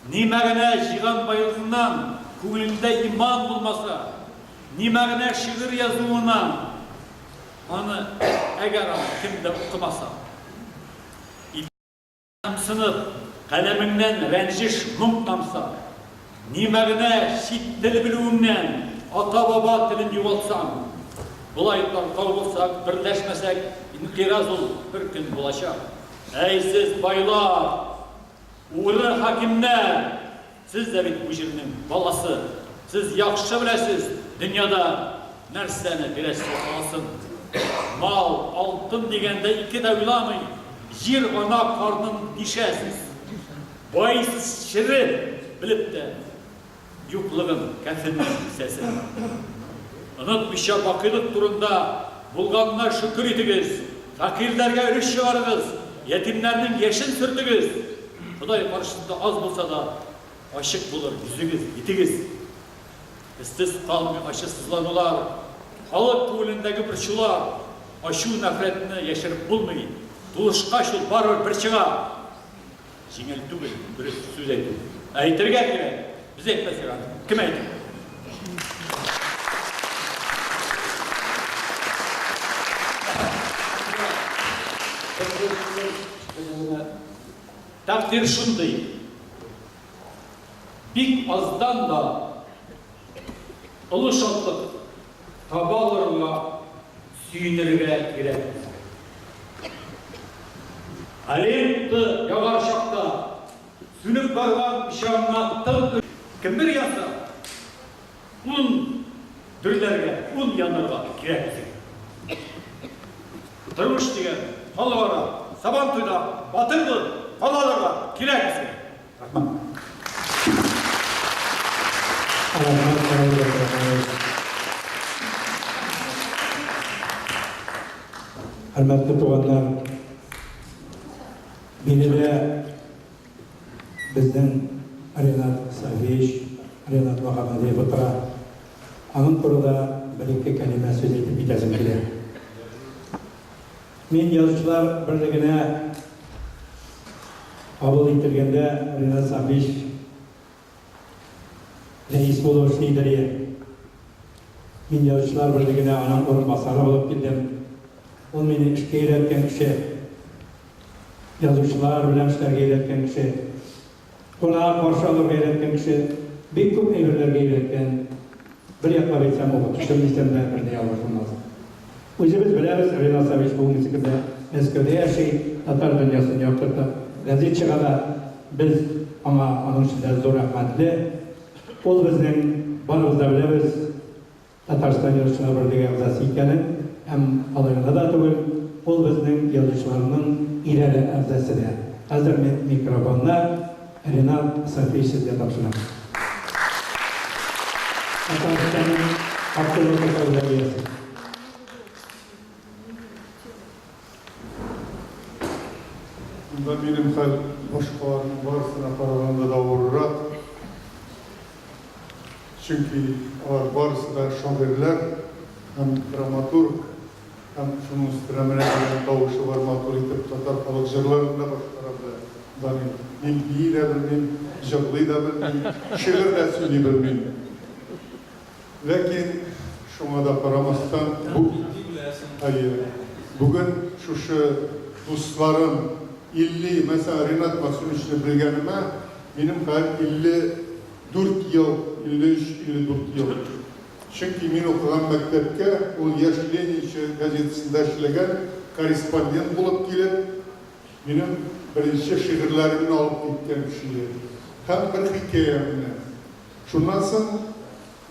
Ни мәгънә җыйган байлыгыңнан күңелеңдә иман булмаса? Ни мәгънә шигырь язуыннан, аны әгәр аны кем дә укымаса? Ымсынып, каләмеңнән рәнҗеш, моң тамса? Ни мәгънә чит тел белүеңнән, ата-баба телен югалтсаң? Болай таркау булсак, берләшмәсәк, инкыйраз ул бер көн булачак. Әй сез, байлар! Угры хакимнәр! Сез дә бит бу җирнең баласы. Сез яхшы беләсез, дөньяда нәрсәне бирәсе аласын. Мал, алтын дигәндә ике дә уйламый, җир-ана карнын тишәсез. Байыйсыз череп. белеп тә юклыгын кәфеннең кесәсен. Онытмыйча бакыйлык турында булганына шөкер итегез, фәкыйрьләргә өлеш чыгарыгыз, ятимнәрнең яшен сөртегез. Ходай каршысында аз булса да ачык булыр йөзегез, битегез. Эзсез калмый ачы сызланулар, халык күңелендәге борчулар, ачу-нәфрәтне яшереп булмый, тулышкач ул барыбер бер чыга. Җиңел түгел дөрес сүз әйтү. Ә әйтергә кирәк. Без әйтмәсәк аны кем әйтер? Тәкъдир шундый. Бик аздан да олы шатлык таба алырга, сөенергә кирәк безгә. Олимп уты ягар чакта, сүнеп барган учагыңа тын Кем бер янса, ун дөрләргә, ун янырга кирәк безгә. Тормыш дигән халыкара Сабантуйда батыр булып кала алырга кирәк безгә. Рәхмәт. Рәхмәт, Равил Абдрахманович. Хөрмәтле туганнар, биредә безнең Ренат Сафиевич, Ренат Мөхәммәдиев утыра. Аның турында бер-ике кәлимә сүз әйтеп китәсем килә. Мин Язучылар берлегенә кабул ителгәндә Ринат Сафич рәис булып эшли иде. Мин Язучылар берлегенә аның урынбасары булып килдем. Ул мине эшкә өйрәткән кеше, язучылар белән эшләргә өйрәткән кеше. Кунак каршы алырга өйрәткән кеше, бик күп әйберләргә өйрәткән. Бер яклап әйтсәм, укытучым дисәм дә, бер дә ялгыш булмас. Үзебез беләбез, Ринат Савич бүгенге көндә Мәскәүдә яши, татар дөньясын яктыртып, гәзит чыгара. Без аңа аның өчен дә зур рәхмәтле. Ул безнең, барыбыз да беләбез, Татарстан Язучылар берлеге әгъзасы икәнен һәм алай гына да түгел, ул безнең язучыларның идарә әгъзасы дә. Хәзер мин микрофонны Ренат Сафиевич сезгә тапшырам. Татарстанның Габдулла Тукай галиясе. Монда минем хәл башкаларның барысына караганда да авыррак. Чөнки алар барысы да шагыйрьләр һәм драматург, һәм шуның өстенә менә дигән тавышы бар, матур итеп татар халык җырларын да башкара белә Данил. Мин бии дә белмим, җырлый да белмим, шигырь дә сөйли белмим. Ләкин шуңа да карамастан, бу, әйе, бүген шушы дусларым, 50, мәсәлән, Ринат Мәгъсүмовичны белгәнемә минем хәзер 54 ел, 53, 54 ел. Чөнки мин укыган мәктәпкә ул Яшь ленинчы газетасында эшләгән корреспондент булып килеп, минем беренче шигырьләремне алып киткән кеше иде. Һәм бер хикәямне. Шуннан соң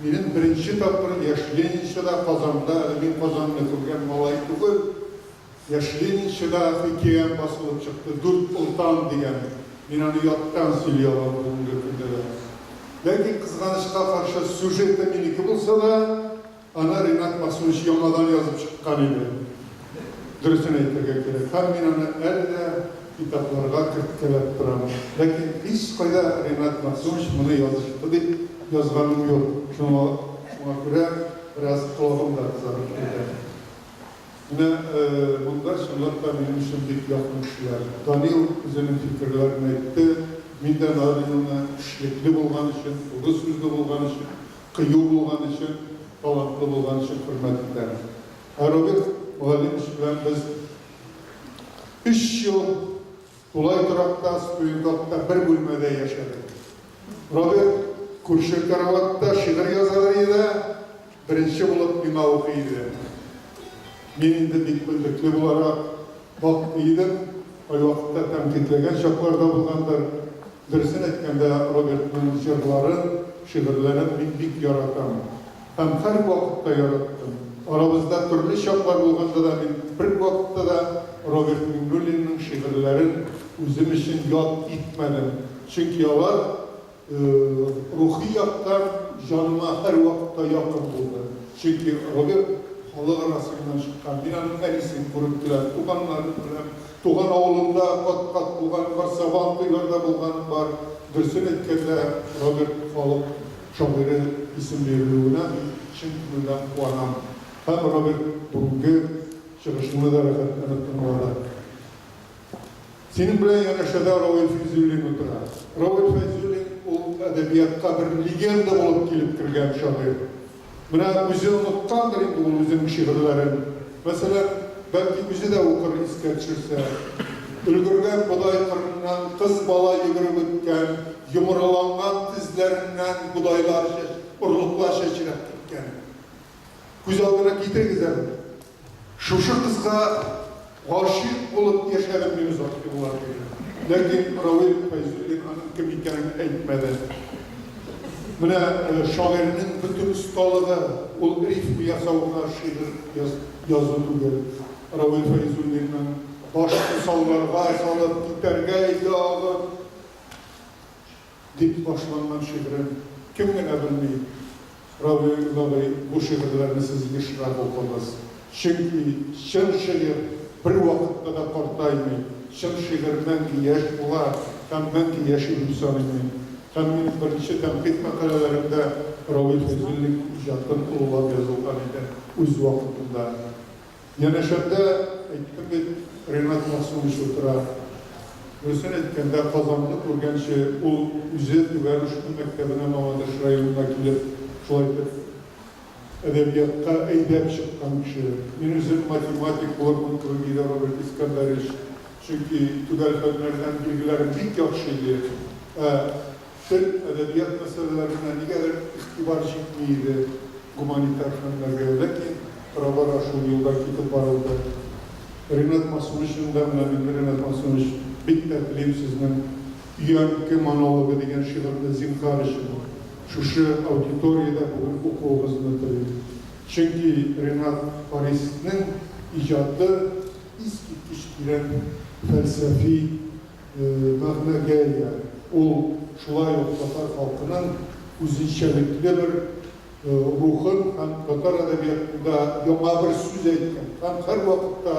минем беренче тапкыр Яшь ленинчыда Казанда, әле мин Казанны күргән малай түгел, Яшь ленинчыда хикәям басылып чыкты, Дүрт олтан дигән. Мин аны яттан сөйли алам бүгенге көндә дә. Ләкин, кызганычка каршы, сюжеты минеке булса да, Аны Ринат Мәгъсүмович яңадан язып чыккан иде. Дөресен әйтергә кирәк. Һәм мин аны әле дә китапларга керткәләп торам. Ләкин һичкайда Ринат Мәгъсүмович моны язышты дип язганым юк. Шуңа шуңа күрә бераз колагым да кызарып куйды. Менә монда чынлап та минем өчен бик якын кешеләр. Данил үзенең фикерләрен әйтте. Мин дә Данилны эшлекле булган өчен, туры сүзле булган өчен, Кыю булган өчен, талантлы булган өчен хөрмәт итәм. Ә Роберт Мөгаллимович белән без өч ел тулай торакта, студент вакытта бер бүлмәдә яшәдек. Роберт күрше караватта шигырь язадыр иде дә, беренче булып миңа укый иде. Мин инде бик белдекле буларак мактый идем, кайвакытта тәнкыйтьләгән чаклар да булгандыр. Дөресен әйткәндә, Робертның җырларын, шигырьләрен мин бик яратам. Һәм һәрвакытта яраттым. Арабызда төрле чаклар булганда да мин бервакытта да Роберт Миңнуллинның шигырьләрен үзем өчен ят итмәдем. Чөнки алар. рухи яктан җаныма һәрвакытта якын булды. Чөнки Роберт халык арасыннан чыккан. Мин аның әнисен күреп беләм, туганнарын беләм. Туган авылында кат-кат булганым бар, Сабантуйларда булганым бар. Дөресен әйткәндә, Роберт халык шагыйре исем бирелүенә мин чын күңелдән куанам. Һәм Роберт бүгенге чыгышыңны да рәхәтләнеп тыңлады. Синең белән янәшәдә Равил Фәйзуллин утыра. Равил Фәйзуллин ул әдәбиятка бер легенда булып килеп кергән шагыйрь. Менә үзе оныткандыр инде ул үзенең шигырьләрен. Мәсәлән, бәлки үзе дә укыр искә төшерсә. Өлгергән бодай кырыннан кыз бала йөгереп үткән, йомрыланган тезләреннән бодайлар чәч, орлыклар чәчрәп киткән. Күз алдына китерегез әле. Шушы кызга гашыйк булып яшәдем мин озак еллар буе. Ләкин Равил Фәйзуллин аның кем икәнен әйтмәде. Менә шагыйрьнең бөтен осталыгы ул рифма ясау гына шигырь язу түгел. Равил Фәйзуллинның башны салларга салып китәргә иде агып. Дип башланган шигырен кем генә белми. Равил абый, бу шигырьләрне сез ешрак укыгыз. Чөнки чын шигырь бервакытта да картаймый, чын шигырь мәңге яшь була һәм мәңге яши дип саныйм мин. Һәм минем беренче тәнкыйть мәкаләләремдә Равил Фәйзуллин иҗатын олылап язылган иде үз вакытында. Янәшәмдә, әйттем бит, Ринат Мәгъсумович утыра. Дөресен әйткәндә, Казанны күргәнче, ул үзе Түбән Ошты мәктәбенә Мамадыш районына килеп, шулай итеп, әдәбиятка әйдәп чыккан кеше. Мин үзем математик булырмын кебек иде, Роберт Искәндәрович, чөнки төгәл фәннәрдән билгеләрем бик яхшы иде. Ә Тел, әдәбият мәсьәләләренә нигәдер игътибар җитми иде гуманитар фәннәргә, ләкин тора-бара шул юлдан китеп барылды. Ринат Мәгъсумовичның да, менә мин, Ринат Мәгъсумович, бик тә телим сезнең Өянке монологы дигән шигырьне зинһар өчен шушы аудиториядә бүген укуыгызны телим. Чөнки Ринат Харисның иҗаты искиткеч тирән фәлсәфи мәгънәгә ия. Ул шулай ук татар халкының үзенчәлекле бер рухын һәм татар әдәбиятында яңа бер сүз әйткән һәм һәрвакытта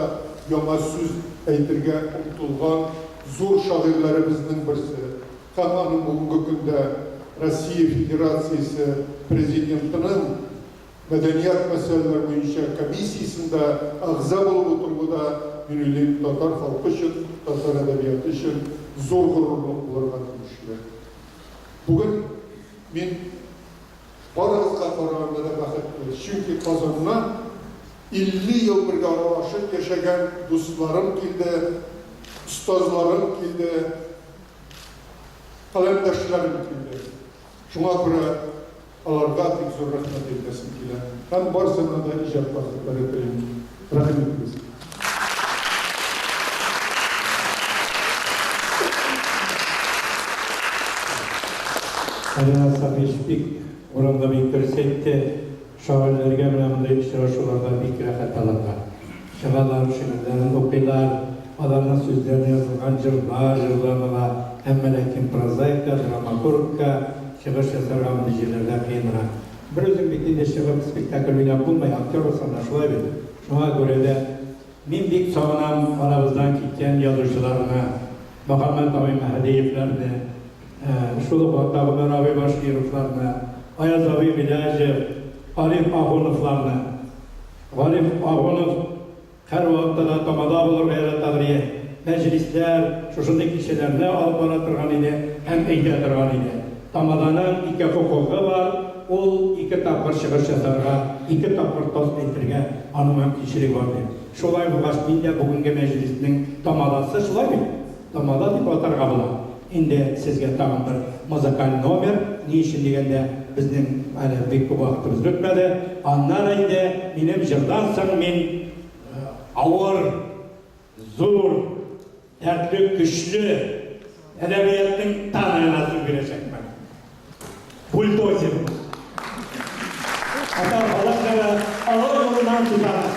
яңа сүз әйтергә омтылган зур шагыйрьләребезнең берсе. Һәм аның бүгенге көндә Россия Федерациясе Президентының Мәдәният мәсьәләләре буенча комиссиясендә әгъза булып утыруы да, мин уйлыйм, татар халкы өчен, татар әдәбияты өчен зур горурлык булырга тиешле. Бүген мин барыгызга караганда да бәхетле, чөнки Казаннан 50 ел бергә аралашып яшәгән дусларым килде, остазларым килде, каләмдәшләрем килде. Шуңа күрә аларга бик зур рәхмәт әйтәсем килә. Һәм барысына да иҗат бәхетләре телим. Рәхим итегез. Ринат Сафич бик урынлы, бик дөрес әйтте. Шагыйрьләргә менә мондый очрашуларда бик рәхәт аларга. Чыгалар, шигырьләрен укыйлар, аларның сүзләренә язылган җырлар җырланыла. Әмма ләкин прозаикка, драматургка чыгыш ясарга мондый җирләрдә кыенрак. Бер үзең бит инде чыгып спектакль уйнап булмый, актер булсаң да шулай бит. Шуңа күрә дә мин бик сагынам арабыздан киткән язучыларны, Мөхәммәт абый Мәһдиевләрне, Шул ук вакытта Гомәр абый Башкировларны, Аяз абый Гыйләҗев, Гариф Ахуновларны. Гариф Ахунов һәрвакытта да тамада булырга яратадыр иде. Мәҗлесләр, шушындый кичәләрне алып бара торган иде һәм әйтә торган иде. Тамаданың ике хокукы бар, ул ике тапкыр чыгыш ясарга, ике тапкыр тост әйтергә аның мөмкинчелеге бар, дип. Шулай булгач, мин дә бүгенге мәҗлеснең тамадасы, шулай бит? Тамада дип атарга була. Инде сезгә тагын бер музыкаль номер, ни өчен дигәндә, безнең әле бик күп вакытыбыз бетмәде. Аннары инде минем җырдан соң мин авыр, зур, дәртле, көчле әдәбиятның танырына сүз бирәчәкмен. Бульдозер. Татар халык җыры олы юлыннан тузара.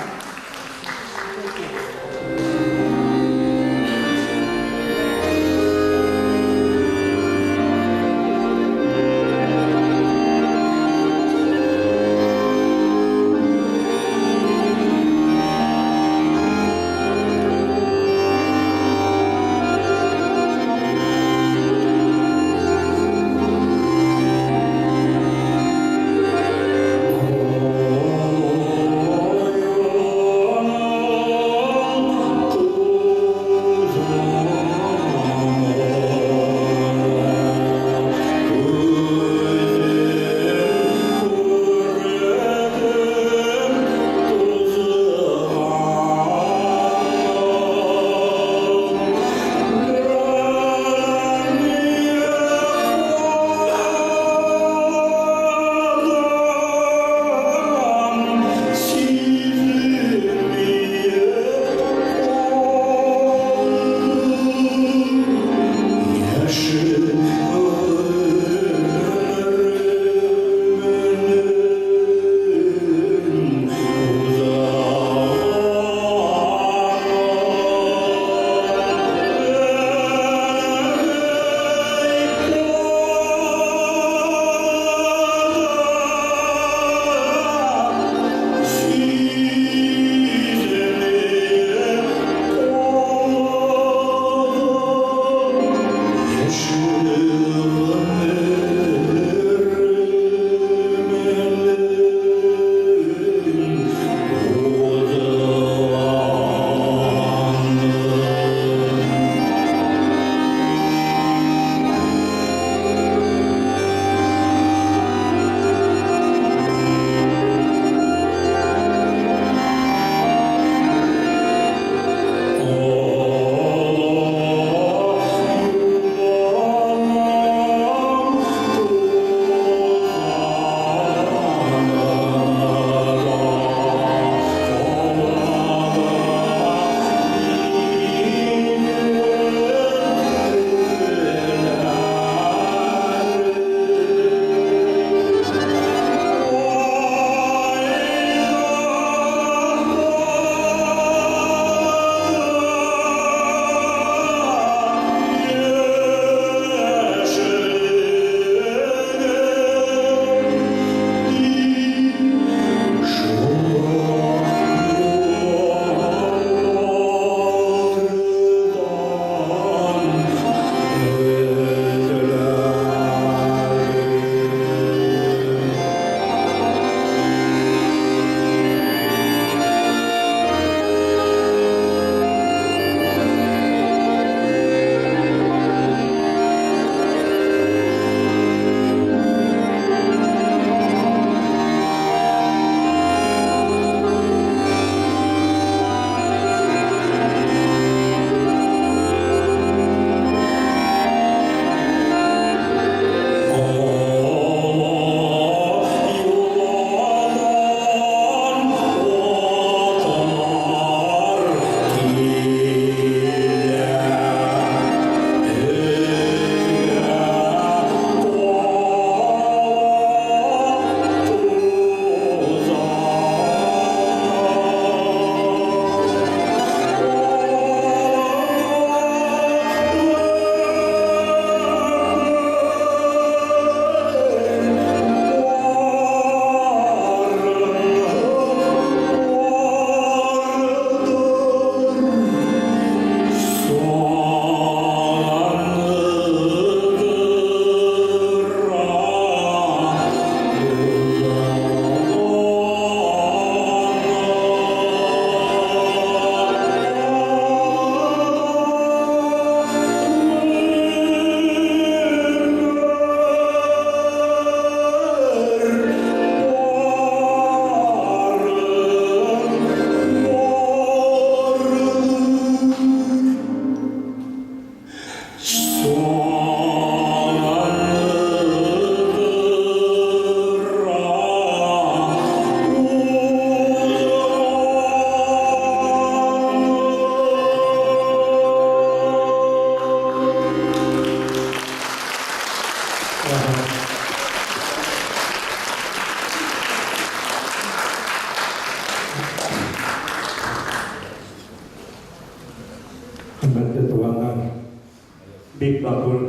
Бик матур,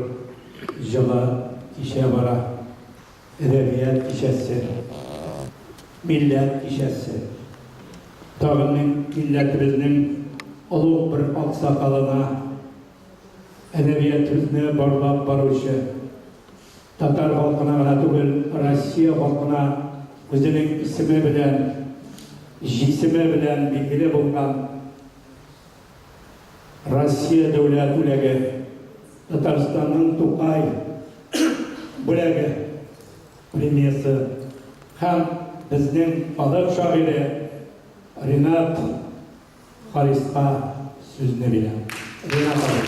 җылы кичә бара. Әдәбият кичәсе, милләт кичәсе. Тагын мин милләтебезнең олуг бер аксакалына, әдәбиятебезне барлап баручы, татар халкына гына түгел, Россия халкына үзенең исеме белән, җисеме белән билгеле булган Россия дәүләт бүләге, Татарстанның Тукай бүләге премиясе һәм безнең халык шагыйре Ренат Хариска сүзне бирәм. Ренат абый.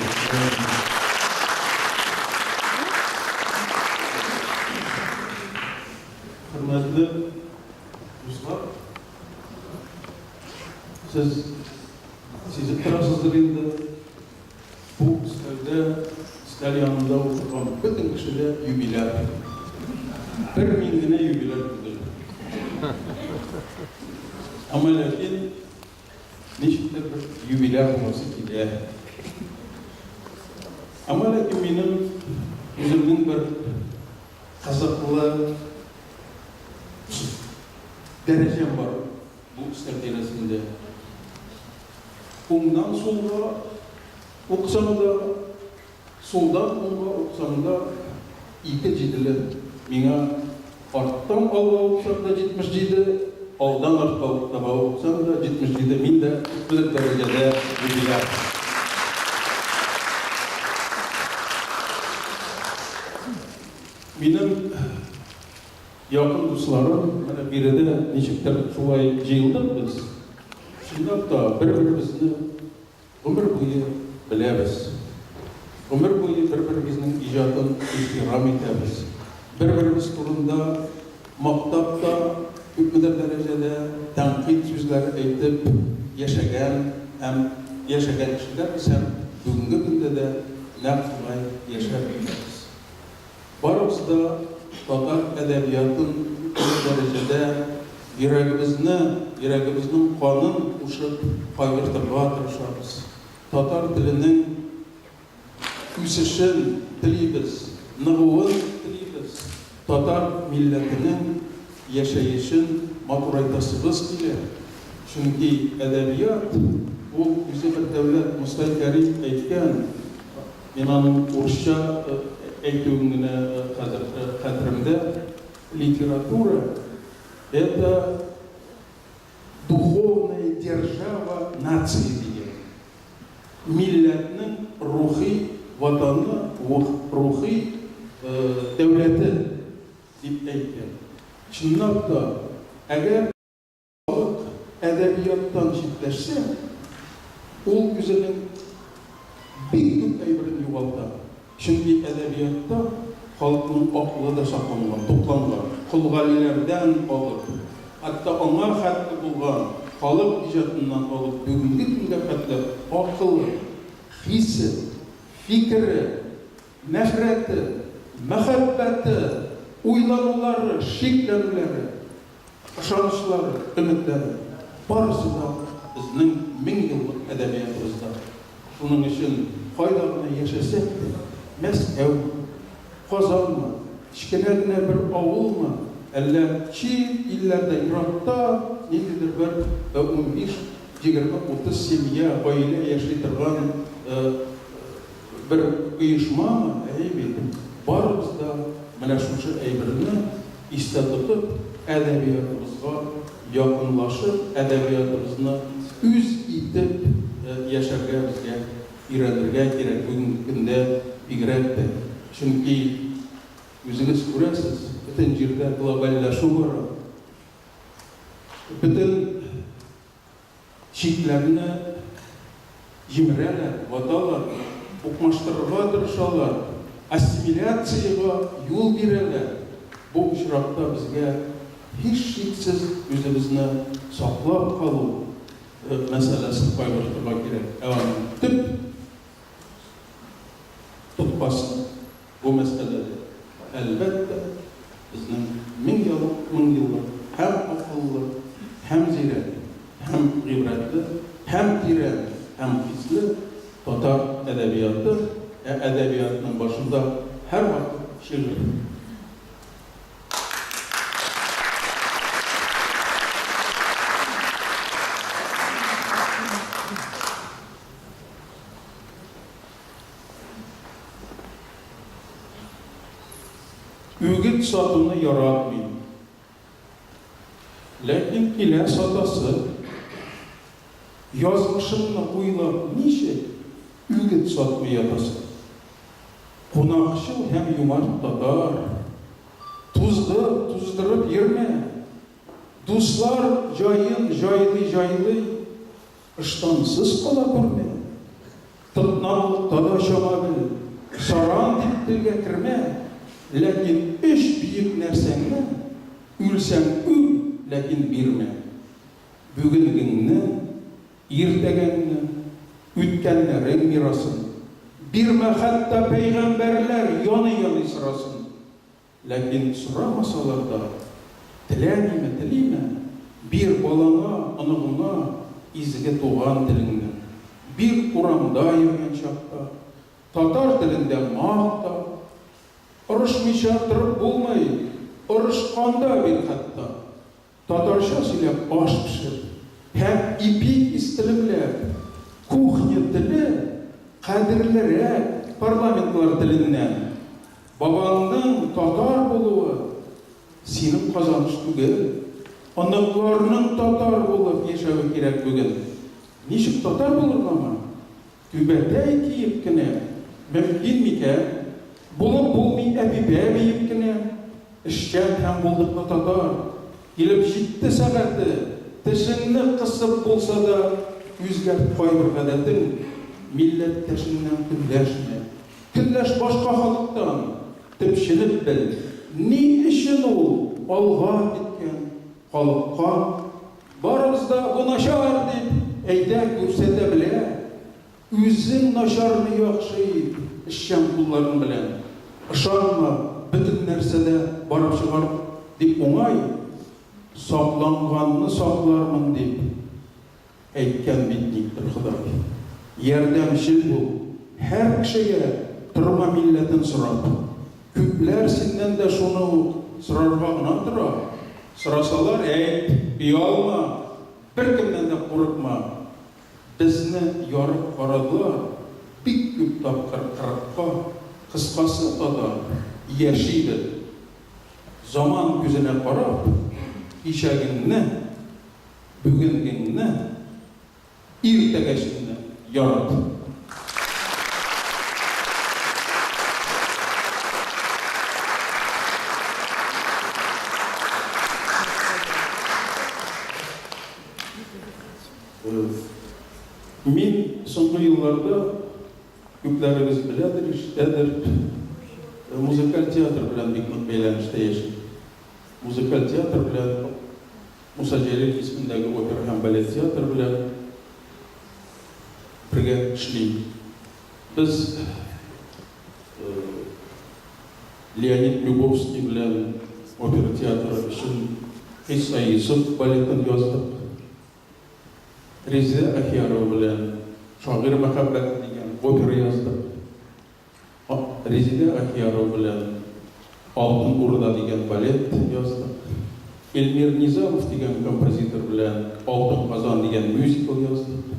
Хөрмәтле дуслар, сез сизеп торасыздыр инде, бу өстәлдә, өстәл янында утырган бөтен кеше дә юбиляр. Бер мин генә юбиляр түгел. Әмма ләкин ничектер бер юбиляр буласы килә. Әмма ләкин минем үземнең бер кызыклы дәрәҗәм бар бу өстәл тирәсендә. Уңнан сулга уксаң да, сулдан уңга уксаң да ике җиделе. Миңа арттан алга уксаң да 77, алдан артка таба уксаң да 77, мин дә күпмедер дәрәҗәдә юбиляр. Минем якын дусларым, менә биредә ничектер шулай җыелдык без. Чынлап та, бер-беребезне гомер буе беләбез. Гомер буе бер-беребезнең иҗатын ихтирам итәбез. Бер-беребез турында мактап та, күпмедер дәрәҗәдә тәнкыйть сүзләре әйтеп яшәгән һәм яшәгән кешеләрбез һәм бүгенге көндә дә нәкъ шулай яшәп киләбез. Барыбыз да татар әдәбиятын күпмедер дәрәҗәдә йөрәгебезне, йөрәгебезнең канын кушып кайгыртырга тырышабыз. Татар теленең үсешен телибез, ныгуын телибез, татар милләтенең яшәешен матурайтасыбыз килә. Чөнки әдәбият, ул үзе бер дәүләт. Мостай Кәрим әйткән, Мин аның урысча әйтүен генә хәзер хәтеремдә, Литература, это духовная держава нации дигән. Милләтнең рухи ватаны, рухи дәүләте дип әйткән. Чынлап та, әгәр. Халык әдәбияттан читләшсә, ул үзенең бик күп әйберен югалта. Чөнки әдәбиятта халыкның акылы да сакланган, тупланган. Кол Галиләрдән алып, хәтта аңа хәтле булган халык иҗатыннан алып бүгенге көнгә хәтле акылы, хисе, фикере, нәфрәте, мәхәббәте, уйланулары, шикләнүләре, Ышанычлары, өметләре, барысы да безнең меңьеллык әдәбиятыбызда. Шуның өчен кайда гына яшәсәк тә, Мәскәүме, Казанмы, кечкенә генә бер авылмы, әллә чит илләрдә, еракта ниндидер бер 15, 20, 30 семья, гаилә яши торган бер оешмамы, әйе бит, барыбыз да менә шушы әйберне истә тотып, әдәбиятыбызга якынлашып, әдәбиятыбызны үз итеп яшәргә безгә өйрәнергә кирәк, бүгенге көндә бигрәк тә. Чөнки, үзегез күрәсез, бөтен җирдә глобальләшү бара. Бөтен Чикләрне җимерәләр, ваталар, укмаштырырга тырышалар, ассимиляциягә юл бирәләр. Бу очракта безгә һичшиксез үзебезне саклап калу мәсьәләсен кайгыртырга кирәк. Ә аның төп тоткасы бу мәсьәләдә, әлбәттә, безнең меңьеллык һәм акыллы, һәм зирәк, һәм гыйбрәтле, һәм тирән, һәм хисле татар әдәбияты. Ә әдәбиятның башында һәрвакыт шигырь. Үгет сатуны яратмыйм. Ләкин килә сатасы. Язмышыңны уйлап ничек үгет сатмый ятасың? Кунакчыл һәм юмарт татар, туздыр, туздырып йөрмә. Дуслар җаен җайлый-җайлый, ыштансыз кала күрмә. Тотнаклыкта да чама бел, саран дип телгә кермә. Ләкин өч бөек нәрсәңне, үлсәң үл, ләкин бирмә. Бүгенгеңне, иртәгәңне, үткәннәрең мирасын. Бирмә хәтта пәйгамбәрләр яный-яный сорасын. Ләкин сорамасалар да, теләмиме, телиме, бир балаңа, оныгыңа изге туган телеңне. Бир урамда йөргән чакта, татар телендә макта. Орышмыйча торып булмый, орышканда бир хәтта. Татарча сөйләп аш пешер һәм ипи истелемләп, кухня теле кадерлерәк парламентлар теленнән. Бабаңның татар булуы синең казаныш түгел, оныкларның татар булып яшәве кирәк бүген. Ничек татар булыргамы? Түбәтәй киеп кенә мөмкин микән? Булып булмый әпипә биеп кенә. Эшчән һәм булдыклы татар. Килеп җитте сәгате, тешеңне кысып булса да үзгәрт кайбер гадәтең, милләттәшеңнән көнләшмә. Көнләш башка халыктан, төпченеп бел, ни өчен ул алга киткән, калыккан. Барыбыз да бу начар дип әйтә, күрсәтә белә. Үзең начарны яхшы ит, эшчән кулларың белән. Ышанма, бөтен нәрсә дә барып чыгар дип уңай, сакланганны саклармын дип әйткән бит никтер Ходай. Ярдәмчел бул, һәр кешегә торма милләтен сорап. Күпләр синнән дә шуны ук сорарга гына тора. Сорасалар, әйт, оялма, беркемнән дә курыкма. Безне ярып карадылар бик күп тапкыр кырыкка, кыскасы, татар, яшибез. Заман күзенә карап, кичәгеңне, бүгенгеңне, Иртәгәсенне ярат. Мин соңгы елларда, күпләрегез беләдер, ишетәдер, музыкаль театр белән бик нык бәйләнештә яшим. Музыкаль театр белән Муса Җәлил исемендәге опера һәм балет театры белән бергә эшлим. Без Леонид Любовский белән опера театры өчен Кыйсса Йосыф балетын яздык. Резеда Ахиярова белән Шагыйрь мәхәббәте дигән опера яздык. Резеда Ахиярова белән Алтын Урда дигән балет яздык. Эльмир Низамов дигән композитор белән Алтын Казан дигән мюзикл яздык.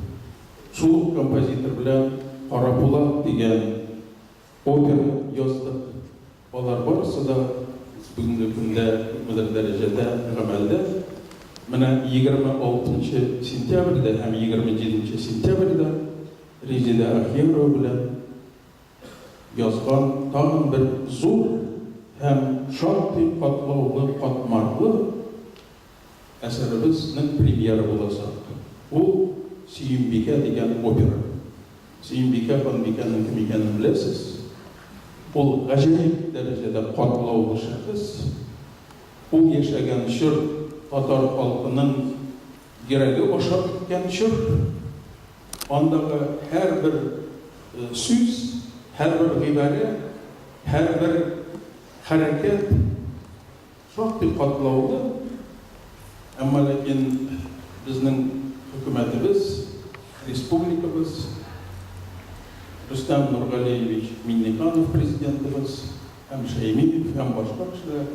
Шул ук композитор белән Кара Пулат дигән опера яздык. Алар барысы да бүгенге көндә күпмедер дәрәҗәдә гамәлдә. Менә 26 нчы сентябрьдә һәм 27 нче сентябрьдә Резеда Ахиярова белән язган тагын бер зур һәм шактый катлаулы, катмарлы әсәребезнең премьера булачак. Ул, Сөембикә дигән опера. Сөембикә ханбикәнең кем икәнен беләсез. Ул гаҗәеп дәрәҗәдә катлаулы шәхес. Ул яшәгән чор татар халкының йөрәге аша үткән чор. Андагы һәрбер сүз, һәрбер гыйбарә, һәрбер хәрәкәт шактый катлаулы. Әмма ләкин безнең хөкүмәтебез, республикабыз, Рөстәм Нургалиевич Миңнеханов президентыбыз һәм Шәймиев һәм башка кешеләр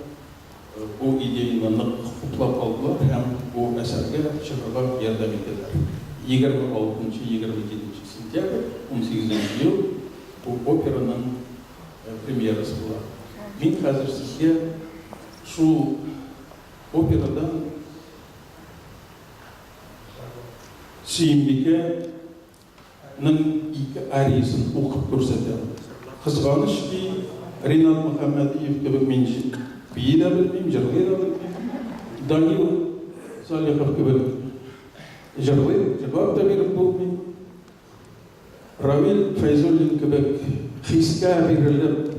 бу идеяне нык хуплап алдылар һәм бу әсәргә чыгарга ярдәм итәләр. 26-27 сентябрь, 18 нче ел бу операның премьерасы була. Мин хәзер сезгә шул операдан Сөембикә ның ике ариясен укып күрсәтәм. Кызганыч ки, Ринат Мөхәммәдиев кебек мин бии дә белмим, җырлый да белмим. Данил Салихов кебек җырлый, җырлап та биреп булмый. Равил Фәйзуллин кебек хискә бирелеп,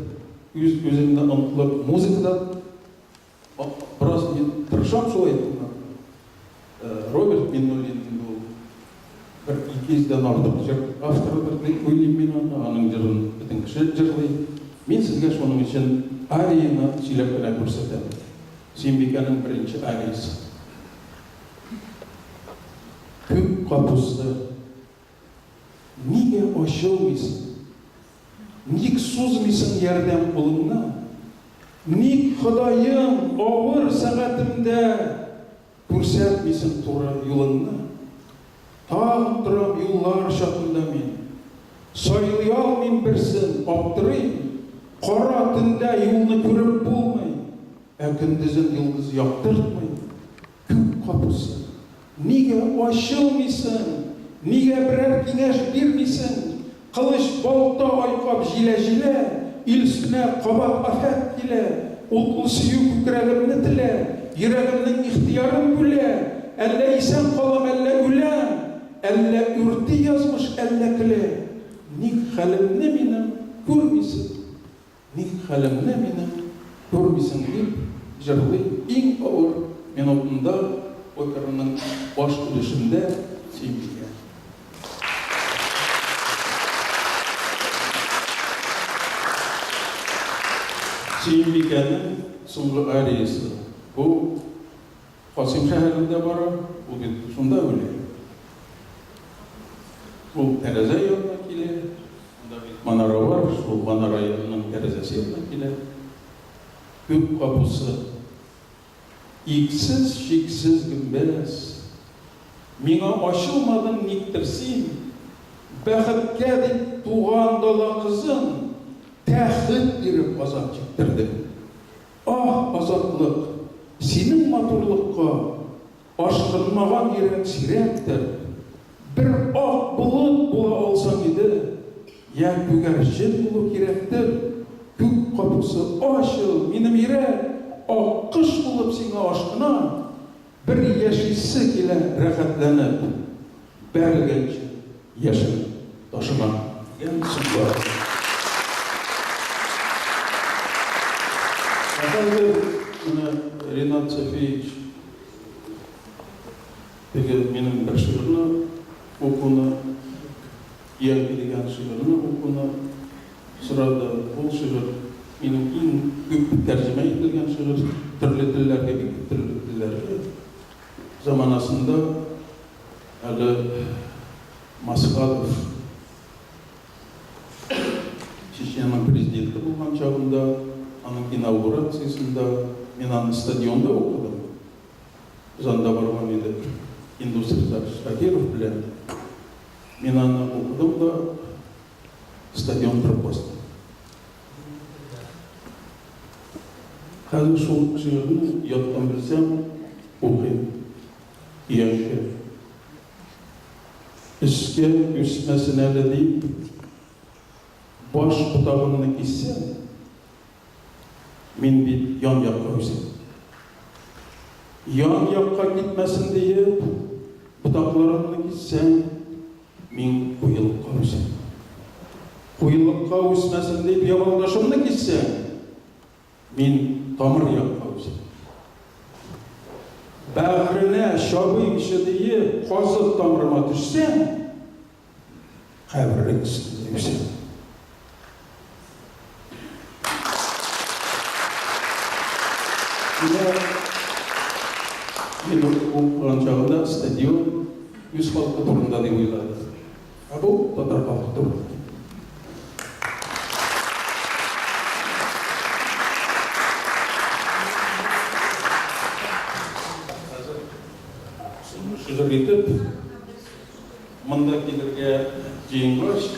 үз-үзеңне онытылып музыкада Бераз мин тырышам шулай итеп. Роберт Миннуллин инде ул бер 200 дән артык җыр авторыдыр дип уйлыйм мин аны. Аның җырын бөтен кеше җырлый. Мин сезгә шуның өчен арияны сөйләп кенә күрсәтәм. Сөембикәнең беренче ариясе. Күк капусы. Нигә ачылмыйсың? Ник сузмыйсың ярдәм кулыңны? Ник, Ходаем, авыр сәгатемдә Күрсәтмисең туры юлыңны? Тагын торам юллар чатында мин. Сайлый алмыйм берсен, аптырыйм. Кара төндә юлны күреп булмый, Ә көндезен йолдыз яктыртмый. Күк капусы, нигә ачылмыйсың, нигә берәр киңәш бирмисең? Кылыч, балта айкап җилә-җилә, ил өстенә кабат афәт килә. Утлы сөю күкрәгемне телә, йөрәгемнең ихтыярын бүлә. Әллә исән калам, әллә үләм, әллә үрти язмыш, әллә көлә. Ник хәлемне минем күрмисең? Ник хәлемне минем күрмисең, дип җырлый иң авыр минутында операның баш өлешендә Сөембикә. Сөембикәнең соңгы ариясе бу Касыйм шәһәрендә бара, ул бит шунда үлә. Ул тәрәзә янына килә, анда бит манара бар, шул манара янының тәрәзәсе янына килә. Күк капусы, иксез-чиксез гөмбәз, миңа ачылмадың никтер син, бәхеткә дип туган дала кызын тәхет биреп газап чиктердең. Аһ, азатлык! Синең матурлыкка Ашкынмаган йөрәк сирәктер. Бер ак болыт була алсаң иде, Я күгәрчен булу кирәктер. Күк капусы, ачыл, минем йөрәк Аккош булып сиңа ашкына. Бер яшисе килә рәхәтләнеп, Бәрелгәнче яшен ташына. Дигән сүз бар. Ә хәзер менә Ринат Сафиевич теге минем бер шигырьне укуны, Өянке дигән шигырьне укуны сорады. Ул шигырь минем иң күп тәрҗемә ителгән шигырь, төрле телләргә, бик күп төрле телләргә. Заманасында әле Масхадов Чечняның президенты булган чагында, аның инаугурациясендә мин аны стадионда укыдым. Без анда барган идек Индус Ризакович Шакиров белән. Мин аны укыдым да, стадион торып басты. Хәзер шул шигырьне яттан белсәм, укыйм. Өянке. Өскә үсмәсен әле дип, баш ботагымны киссәм, мин бит ян-якка үсәм. Ян-якка китмәсен диеп, ботакларымны киссәм, мин куелыкка үсәм. Куелыкка үсмәсен дип, ябалдашымны киссәм, Мин тамыр якка үсәм. Бәгъренә чабыймчы диеп, казык тамырыма төшсәм, каберең өстендә үсәм. Менә мин укыган чагында стадион үз халкы турында дип уйладым. Ә бу татар халкы турында. көтеп, монда килергә җыенгач,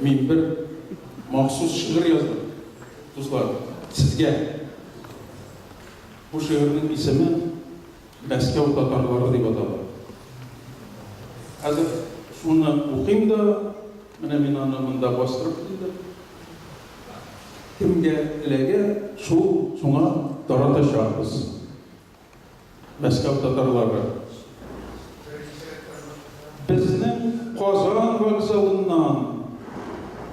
мин бер махсус шигырь яздым, дуслар, сезгә. Бу шигырьнең исеме Мәскәү татарлары дип атала. Хәзер шуны укыйм да, менә мин аны монда бастырып килдем. Кемгә эләгә, шул шуңа таратачакбыз. Мәскәү татарлары. Безнең Казан вокзалыннан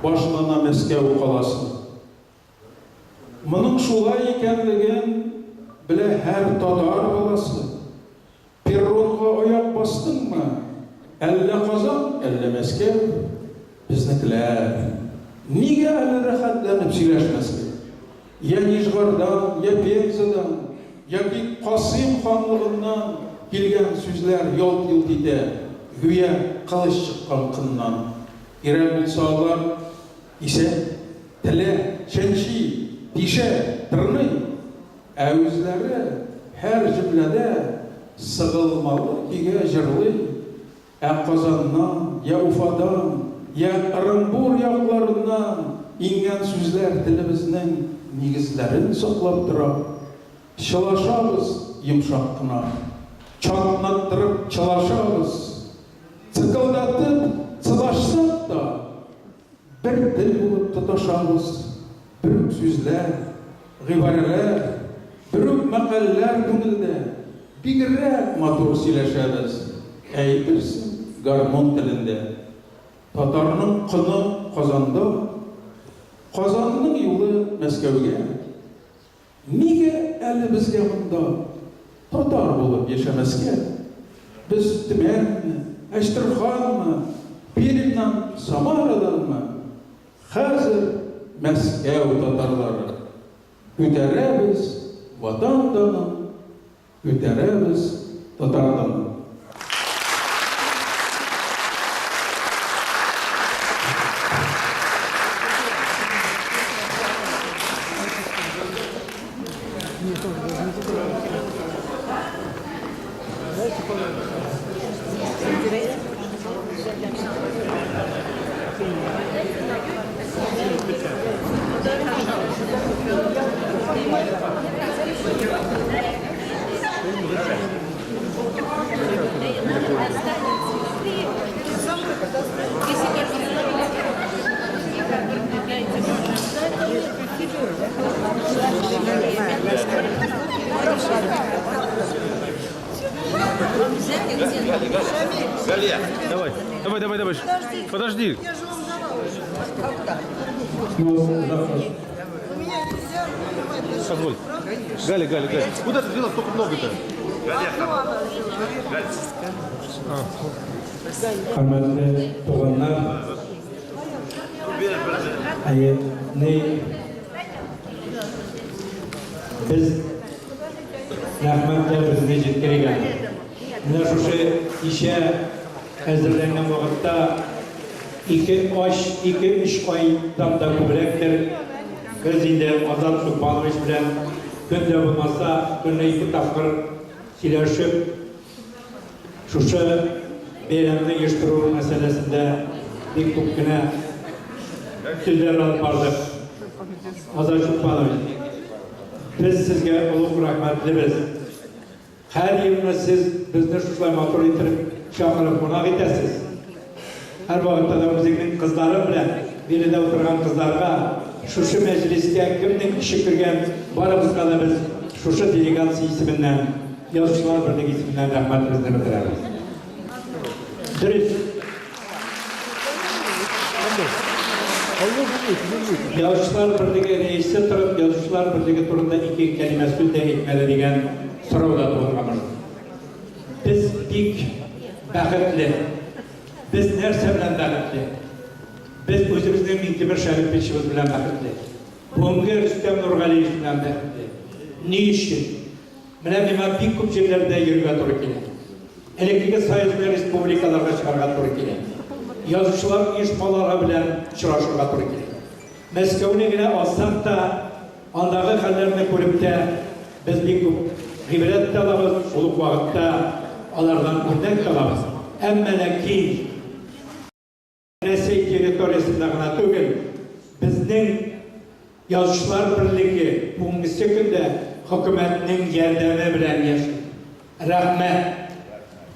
башлана Мәскәү каласы. Моның шулай икәнлеген белә һәр татар баласы. Перронга аяк бастыңмы, әллә Казан, әллә Мәскәү, безнекеләр. Нигә әле рәхәтләнеп сөйләшмәскә? Йә Нижгардан, йә Пензадан, яки Касыйм ханлыгыннан килгән сүзләр ялт-йолт итә, гүя кылыч чыккан кыннан. Кирәк булса алар Кисә, телә, чәнчи, тишә, тырный, ә үзләре һәр җөмләдә сыгылмалы көйгә җырлый. Ә Казаннан, йә Уфадан, йә Ырынбур якларыннан иңгән сүзләр телебезнең нигезләрен саклап тора. Чылашабыз йомшак кына, чатнаттырып чылашабыз, цыкылдатып цылашсак та, Бер тел булып тоташабыз, бер үк сүзләр, гыйбарәләр, бер үк мәкальләр күңелдә, бигрәк матур сөйләшәбез, әйтерсең, гармун телендә. Татарның коны Казанда, Казанның юлы Мәскәүгә. Нигә әле безгә монда татар булып яшәмәскә? Без Төмәнме, Әчтерханмы, Пермьнан, Самараданмы? Хәзер Мәскәү татарлары. Күтәрәбез Ватан данын, күтәрәбез татар данын. Давай, давай, давай, давай. Подожди. Я же вам давала уже. Ну, У меня нельзя принимать. Позволь. Галя, Галя, Галя. Куда ты взяла столько много-то? Хөрмәтле туганнар, әйе, ни без рәхмәтләребезне җиткерик әле. Менә шушы кичә әзерләнгән вакытта ике ач, ике-өч айдан да күбрәктер, без инде Азат Чулпанович белән көн дә булмаса, көнне ике тапкыр сөйләшеп, Шушы бәйрәмне оештыру мәсьәләсендә бик күп кенә сүзләр алып бардык. Азат Чулпанович, без сезгә олуг рәхмәтлебез. Һәр елны сез безне шушылай матур итеп чакырып кунак итәсез. Һәрвакытта да үзеңнең кызларың белән, биредә утырган кызларга, шушы мәҗлескә кемнең көче кергән, барыбызга да без шушы делегация исеменнән, Язучылар берлеге исеменнән рәхмәтебезне белдерәбез. Дөрес. Язучылар берлеге рәисе торып, Язучылар берлеге турында ике кәлимә сүз дә әйтмәде дигән сорау да туырга мөмкин. Без бик бәхетле. Без нәрсә белән бәхетле? Без үзебезнең Миңтимер Шәриповичыбыз белән бәхетле. Бүгенге Рөстәм Нургалиевич белән бәхетле. Ни өчен? Менә миңа бик күп җирләрдә йөрергә туры килә. Элеккеге союзный республикаларга чыгарга туры килә. Язучылар оешмалары белән очрашырга туры килә. Мәскәүне генә алсак та, андагы хәлләрне күреп тә, без бик күп гыйбрәт тә алабыз, шул ук вакытта алардан үрнәк тә алабыз. Әмма ләкин Рәсәй территориясендә гына түгел, безнең Язучылар берлеге бүгенгесе көндә хөкүмәтнең ярдәме белән яши. Рәхмәт!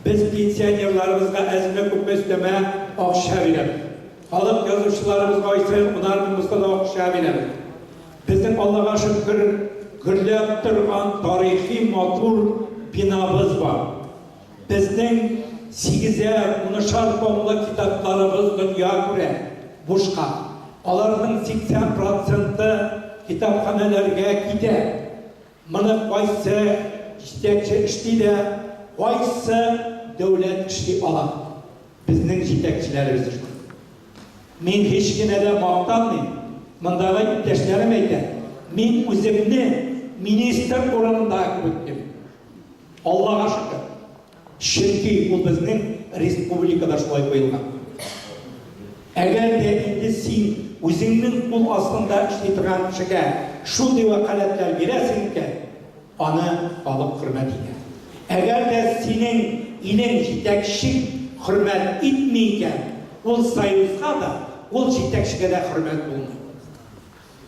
Без пенсионерларыбызга әзме-күпме өстәмә акча бирәбез. Халык язучыларыбызга ай саен унар мең булса да акча бирәбез. Безнең, Аллага шөкер, гөрләп торган тарихи матур бинабыз бар. Безнең сигезәр, унышар томлы китапларыбыз дөнья күрә, бушка. Аларның 80 проценты китапханәләргә китә. Моны кайсы җитәкче эшли дә, кайсы дәүләт эшли ала? Безнең җитәкчеләребез эшли. Мин һич кенә дә мактанмыйм, мондагы иптәшләрем әйтә, мин үземне министр урынында кебек тоям. Аллага шөкер! Чөнки ул безнең республикада шулай куелган. Әгәр дә инде син үзеңнең кул астында эшли торган кешегә шундый вәкаләтләр бирәсең икән, аны халык хөрмәт итә. Әгәр дә синең илең җитәкчең хөрмәт итми икән, ул союзга да, ул җитәкчегә дә хөрмәт булмый.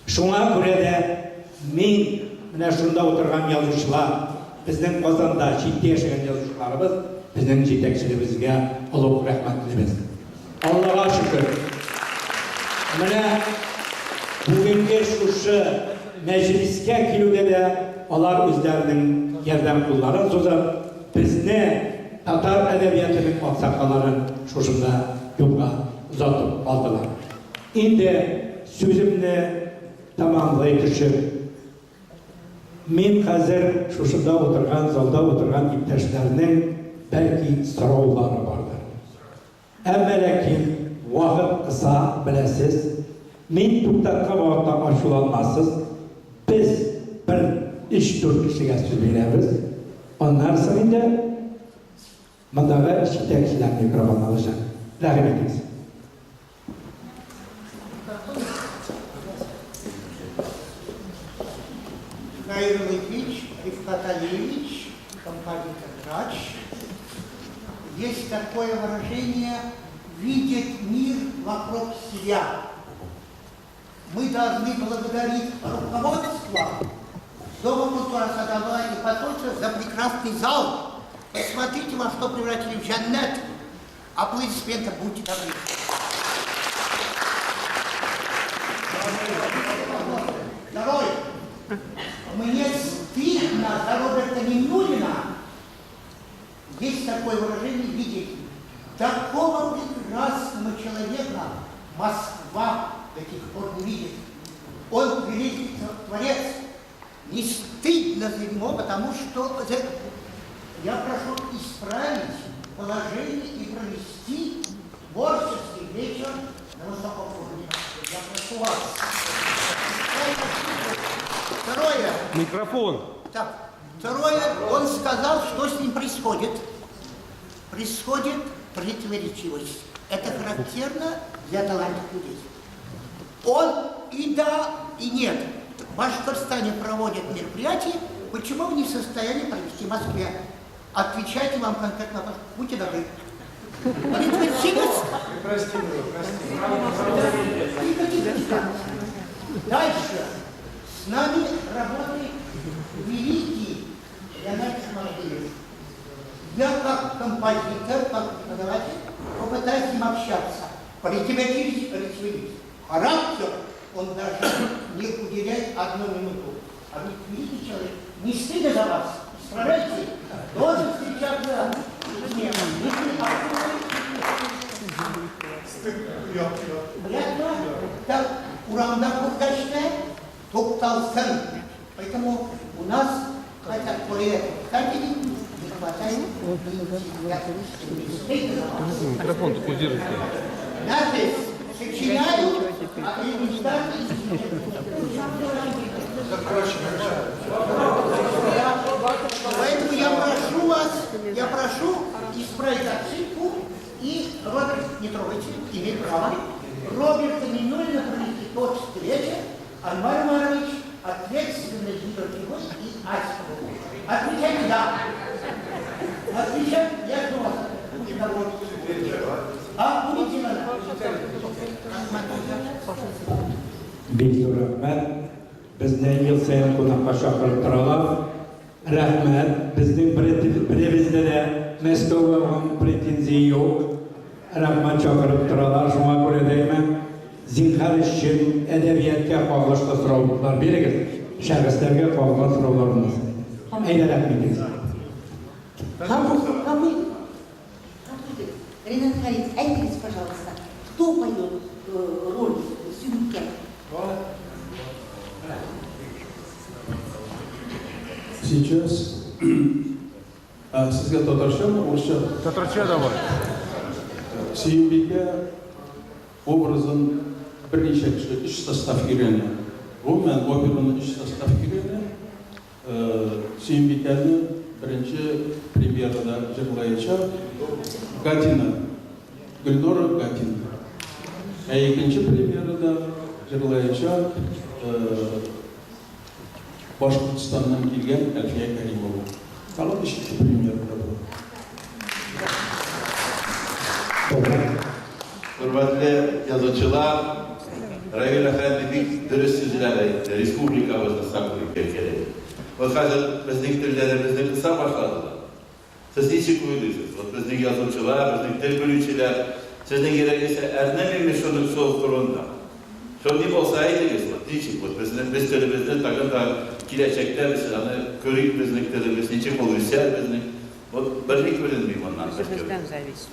Шуңа күрә дә мин, менә шунда утырган язучылар, безнең Казанда, читтә яшәгән язучыларыбыз безнең җитәкчелебезгә олуг рәхмәтлебез. Аллага шөкер, менә бүгенге шушы мәҗлескә килүдә дә алар үзләренең ярдәм кулларын сузып, безне, татар әдәбиятының аксакалларын шушында юлга озатып калдылар. Инде сүземне тәмамлый төшеп, мин хәзер шушында утырган, залда утырган иптәшләрнең бәлки сораулары бардыр. Әмма ләкин вакыт кыса, беләсез. Мин туктаткан вакытта ачуланмассыз. Без бер өч-дүрт кешегә сүз бирәбез. Аннан соң инде мондагы җитәкчеләр микрофон алачак. Рәхим итегез. Хәерле кич, Рифкат Алиевич, композитор Грач. Есть такое выражение «видеть мир вокруг себя». Мы должны благодарить руководство Дома культуры Садовая и посольства за прекрасный зал. Посмотрите, во что превратили в Жаннет. Аплодисменты, будьте добры. Второй. Мне стыдно за Роберта Миннулина. Есть такое выражение «видеть». Такого прекрасного человека Москва до сих пор не видит. Он великий творец. Не стыдно за него, потому что я прошу исправить положение и провести творческий вечер на высоком уровне. Я прошу вас. Второе. Микрофон. Так. Второе, он сказал, что с ним происходит. Происходит противоречивость. Это характерно для талантливых людей. Он и да, и нет. В Башкортостане проводят мероприятие, почему вы не в состоянии провести в Москве? Отвечайте вам конкретно, будьте добры. Противоречивость. Прости меня, прости. Дальше. С нами работает великий Леонард Шмардыев. Я как композитор, как преподаватель попытаюсь с ним общаться. Противоречивость. Характер он даже не уделяет одну минуту. А ведь великий человек, не стыдно за вас, справляйтесь, должен встречаться с ним. Так, урамда күргәч тукталсын. Поэтому у нас хотят более писателей, не хватает. Микрофон такой держите. Надпись сочиняю, а элементарно. Поэтому я прошу вас, я прошу исправить ошибку и Роберт, не трогайте, имеет право. Роберта Минулина провести творческий вечер, Анвар Умарович ответственный за него и Аську. Отвечайте «да». Отвечать я жду вас. А, Улитина. Бик зур рәхмәт. Безне ел саен кунакка чакырып торалар. Рәхмәт. Безнең беребездә дә Мәскәүгә булган претензия юк. Рәхмәт чакырып торалар. Шуңа күрә дә зинһар өчен әдәбиятка кагылышлы сораулар бирегез. Шәхесләргә кагылган сораулар булмасын. Әйдә рәхмәт итегез. Гафу, гафу, гафу итегез. Ренат Харис, әйтегез, пожалуйста, кто поет роль Сөембикә? Сейчас а, сезгә татарчамы, урысча? Татарча давай. Сөембикә образын берничә кеше өч состав өйрәнә. Гомумән, операны өч состав өйрәнә. Сөембикәне беренче премьерада җырлаячак Гатина, Гөлнора Гатина. Ә икенче премьерада җырлаячак Башкортстаннан килгән Әлфия Кәримова. Тагын өченче премьерада була. Хөрмәтле язучылар, Равил әфәнде бик дөрес сүзләр әйтте, республикабызны саклый кирәк. Вот хәзер безнең телләребезне кыса башладылар. Сез ничек уйлыйсыз? Вот безнең язучылар, безнең тел белүчеләр, сезнең йөрәгегез әрнемиме шуның шул турында? Шул ни булса әйтегез, вот ничек вот безне без телебезне тагын да киләчәктә без аны күрик безнең телебез ничек ул үсәр безнең. Вот берни күренми моннан бер Үзебездән зависит.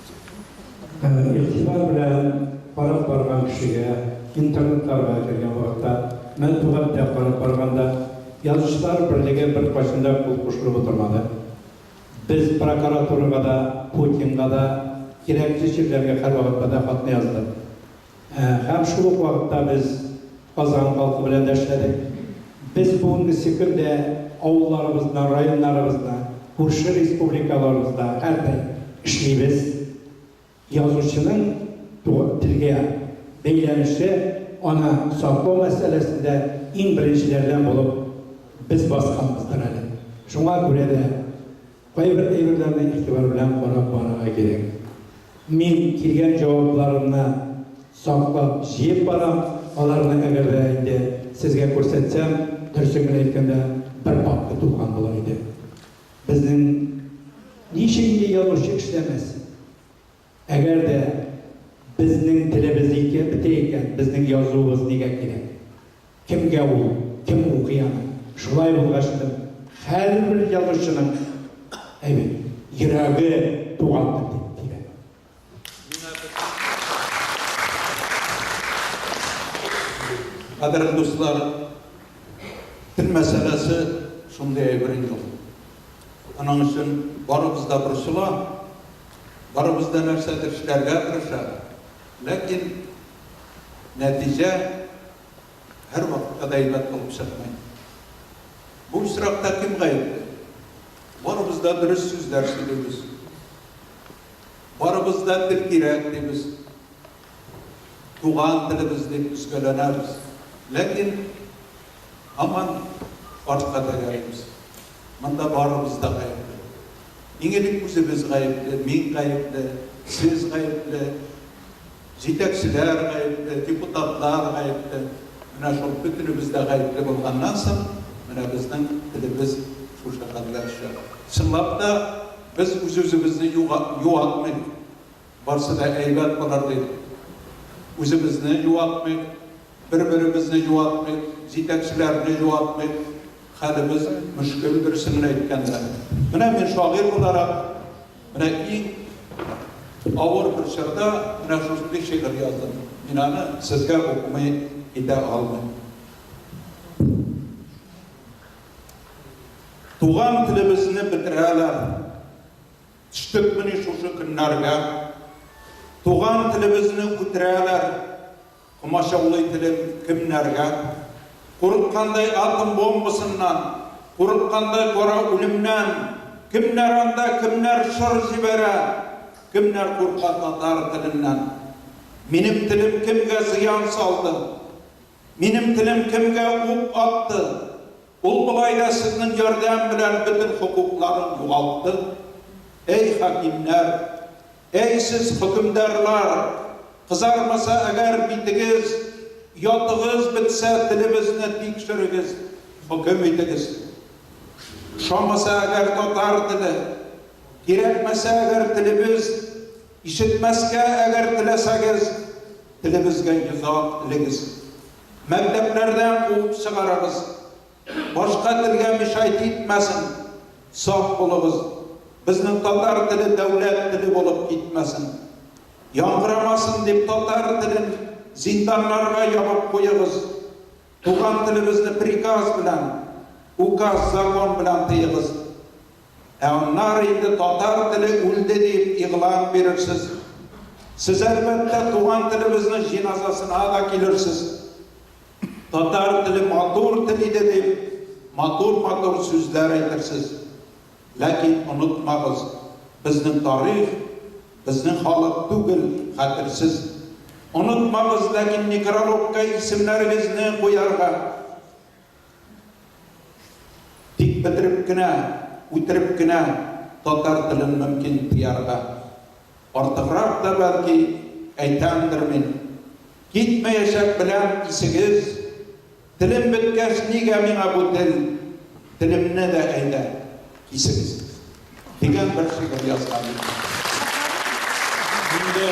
Игътибар белән карап барган кешегә, интернетларга кергән вакытта, матбугатта карап барганда, Язучылар берлеге беркайчан да кул кушырып утырмады. Без прокуратурага да, Путинга да, кирәкле җирләргә һәрвакытта да хатны яздык. Һәм шул ук вакытта без Казан халкы белән дә эшләдек. Без бүгенгесе көндә авылларыбызда, районнарыбызда, күрше республикаларыбызда һәрдаим эшлибез. Язучының туган телгә бәйләнеше, аны саклау мәсьәләсендә иң беренчеләрдән булып без басканбыздыр әле. Шуңа күрә дә кайбер әйберләрне игътибар белән карап барырга кирәк. Мин килгән җавапларымны саклап, җыеп барам, аларны әгәр дә инде сезгә күрсәтсәм, дөресен генә әйткәндә, бер папка тулган булыр иде. Безнең ничек инде язучы эшләмәс? Әгәр дә безнең телебез ике бетә икән, безнең язуыбыз нигә кирәк? Кемгә ул, кем укый аны? Шулай булгач та, һәрбер язучының, әйбәт, йөрәге туган тел дип тибә. Кадерле дуслар, тел мәсьәләсе шундый әйбер инде ул. Аның өчен барыбыз да борчыла, барыбыз да нәрсәдер эшләргә тырыша. Ләкин нәтиҗә һәрвакытта да әйбәт булып чыкмый. Бу очракта кем гаепле? Барыбыз да дөрес сүзләр сөйлибез. Барыбыз да тел кирәк дибез. Туган телебез дип өзгәләнәбез. Ләкин һаман артка тәгәрибез. Монда барыбыз да гаепле. Иң элек үзебез гаепле, мин гаепле, сез гаепле, җитәкчеләр гаепле, депутатлар гаепле. Менә шул бөтенебез дә гаепле булганнан соң, менә безнең телебез шушы хәлгә төшә. Чынлап та, без үз-үзебезне юатмыйк. Барсы да әйбәт булыр дип. Үзебезне юатмыйк, бер-беребезне юатмыйк, җитәкчеләрне юатмыйк. Хәлебез мөшкел, дөресен генә әйткәндә. Менә мин шагыйрь буларак, менә иң авыр бер чорда менә шушындый шигырь яздым. Мин аны сезгә укымый китә алмыйм. Туган телебезне бетерәләр. Төштекмени шушы көннәргә? Туган телебезне үтерәләр. Комачаулый телем кемнәргә? Курыккандай атом бомбасыннан, Курыккандай кара үлемнән, Кемнәр анда, кемнәр шыр җибәрә, Кемнәр курка татар теленнән? Минем телем кемгә зыян салды? Минем телем кемгә ук атты? Ул болай да сезнең ярдәм белән бөтен хокукларын югалтты. Әй, хакимнәр! Әй сез, хөкемдарлар, кызармаса әгәр битегез, Оятыгыз бетсә, телебезне тикшерегез, хөкем итегез. Ошамаса әгәр татар теле, кирәкмәсә әгәр телебез, Ишетмәскә әгәр теләсәгез, телебезгә йозак элегез. Мәктәпләрдән куып чыгарыгыз. Башка телгә мешайт итмәсен. Сак булыгыз, безнең татар теле дәүләт теле булып китмәсен. Яңгырамасын дип татар телен зинданнарга ябып куегыз. Туган телебезне приказ белән, указ, закон белән тыегыз. Ә аннары инде татар теле үлде дип игълан бирерсез. Сез, әлбәттә, туган телебезнең җиназасына да килерсез. Татар теле матур тел иде дип, матур-матур сүзләр әйтерсез. Ләкин онытмагыз, безнең тарих, безнең халык түгел, хәтерсез. Онытмагыз, ләкин некрологка исемнәрегезне куярга. Тик бетереп кенә, үтереп кенә татар телен мөмкин тыярга. Артыграк та, бәлки, әйтәмдер мин. Китмәячәк, беләм, исегез. Телем беткәч, нигә миңа бу тел? Телемне дә, әйдә, кисегез. Дигән бер шигырь язган идем. Мин дә,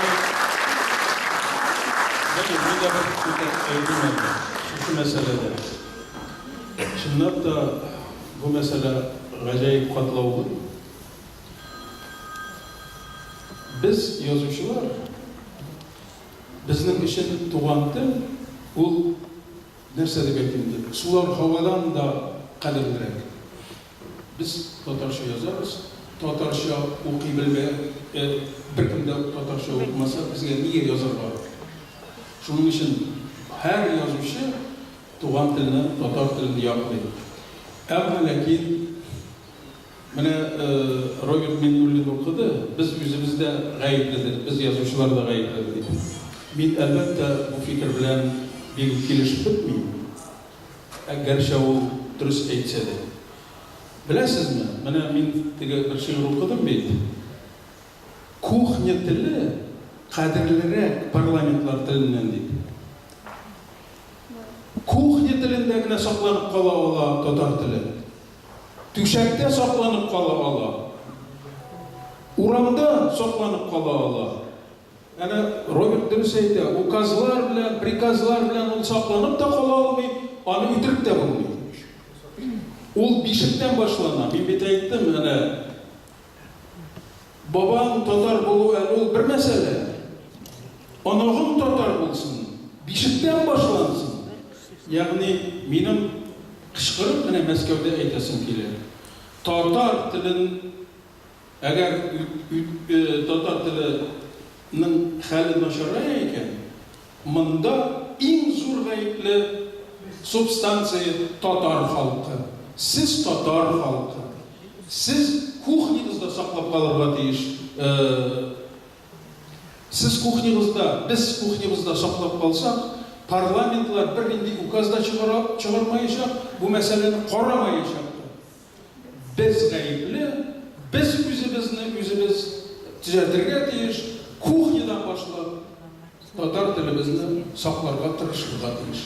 Ләкин мин дә бер сүз әйтим әле шушы мәсьәләдә. Чынлап та, бу мәсьәлә гаҗәеп катлаулы. Без, язучылар, безнең өчен туган тел ул, нәрсә дип әйтим инде, сулар һавадан да кадерлерәк. Без татарча язабыз, татарча укый белмә, беркем дә татарча укымаса, безгә нигә язарга? Шуның өчен һәр язучы туган телне, татар телен яклый. Әмма ләкин Менә Роберт Миңнуллин укыды, без үзебез дә гаепледер, без язучылар да гаепледер дип. Мин, әлбәттә, бу фикер белән бик үк килешеп бетмим, гәрчә ул дөрес әйтсә дә. Беләсезме, менә мин теге бер шигырь укыдым бит, кухня теле кадерлерәк парламентлар теленнән дип. Кухня телендә генә сакланып кала ала татар теле. Түшәктә сакланып кала ала. Урамда сакланып кала ала. Әнә Роберт дөрес әйтә, указлар белән, приказлар белән ул сакланып та кала алмый, аны үтереп тә булмый. Ул бишектән башлана. Мин бит әйттем, әнә Бабаң татар булу әле ул бер мәсьәлә. Оныгың татар булсын, бишектән башлансын. Ягъни минем кычкырып менә Мәскәүдә әйтәсем килә. Татар телен әгәр татар теленең хәле начарая икән, Монда иң зур гаепле субстанция татар халкы. Сез татар халкы. Сез кухнягызда саклап калырга тиеш Сез кухнягызда, без кухнябызда саклап калсак, парламентлар бернинди указ да чыгара чыгармаячак, бу мәсьәләне карамаячак та. Без гаепле, без үзебезне үзебез төзәтергә тиеш, кухнядан башлап, татар телебезне сакларга тырышырга тиеш.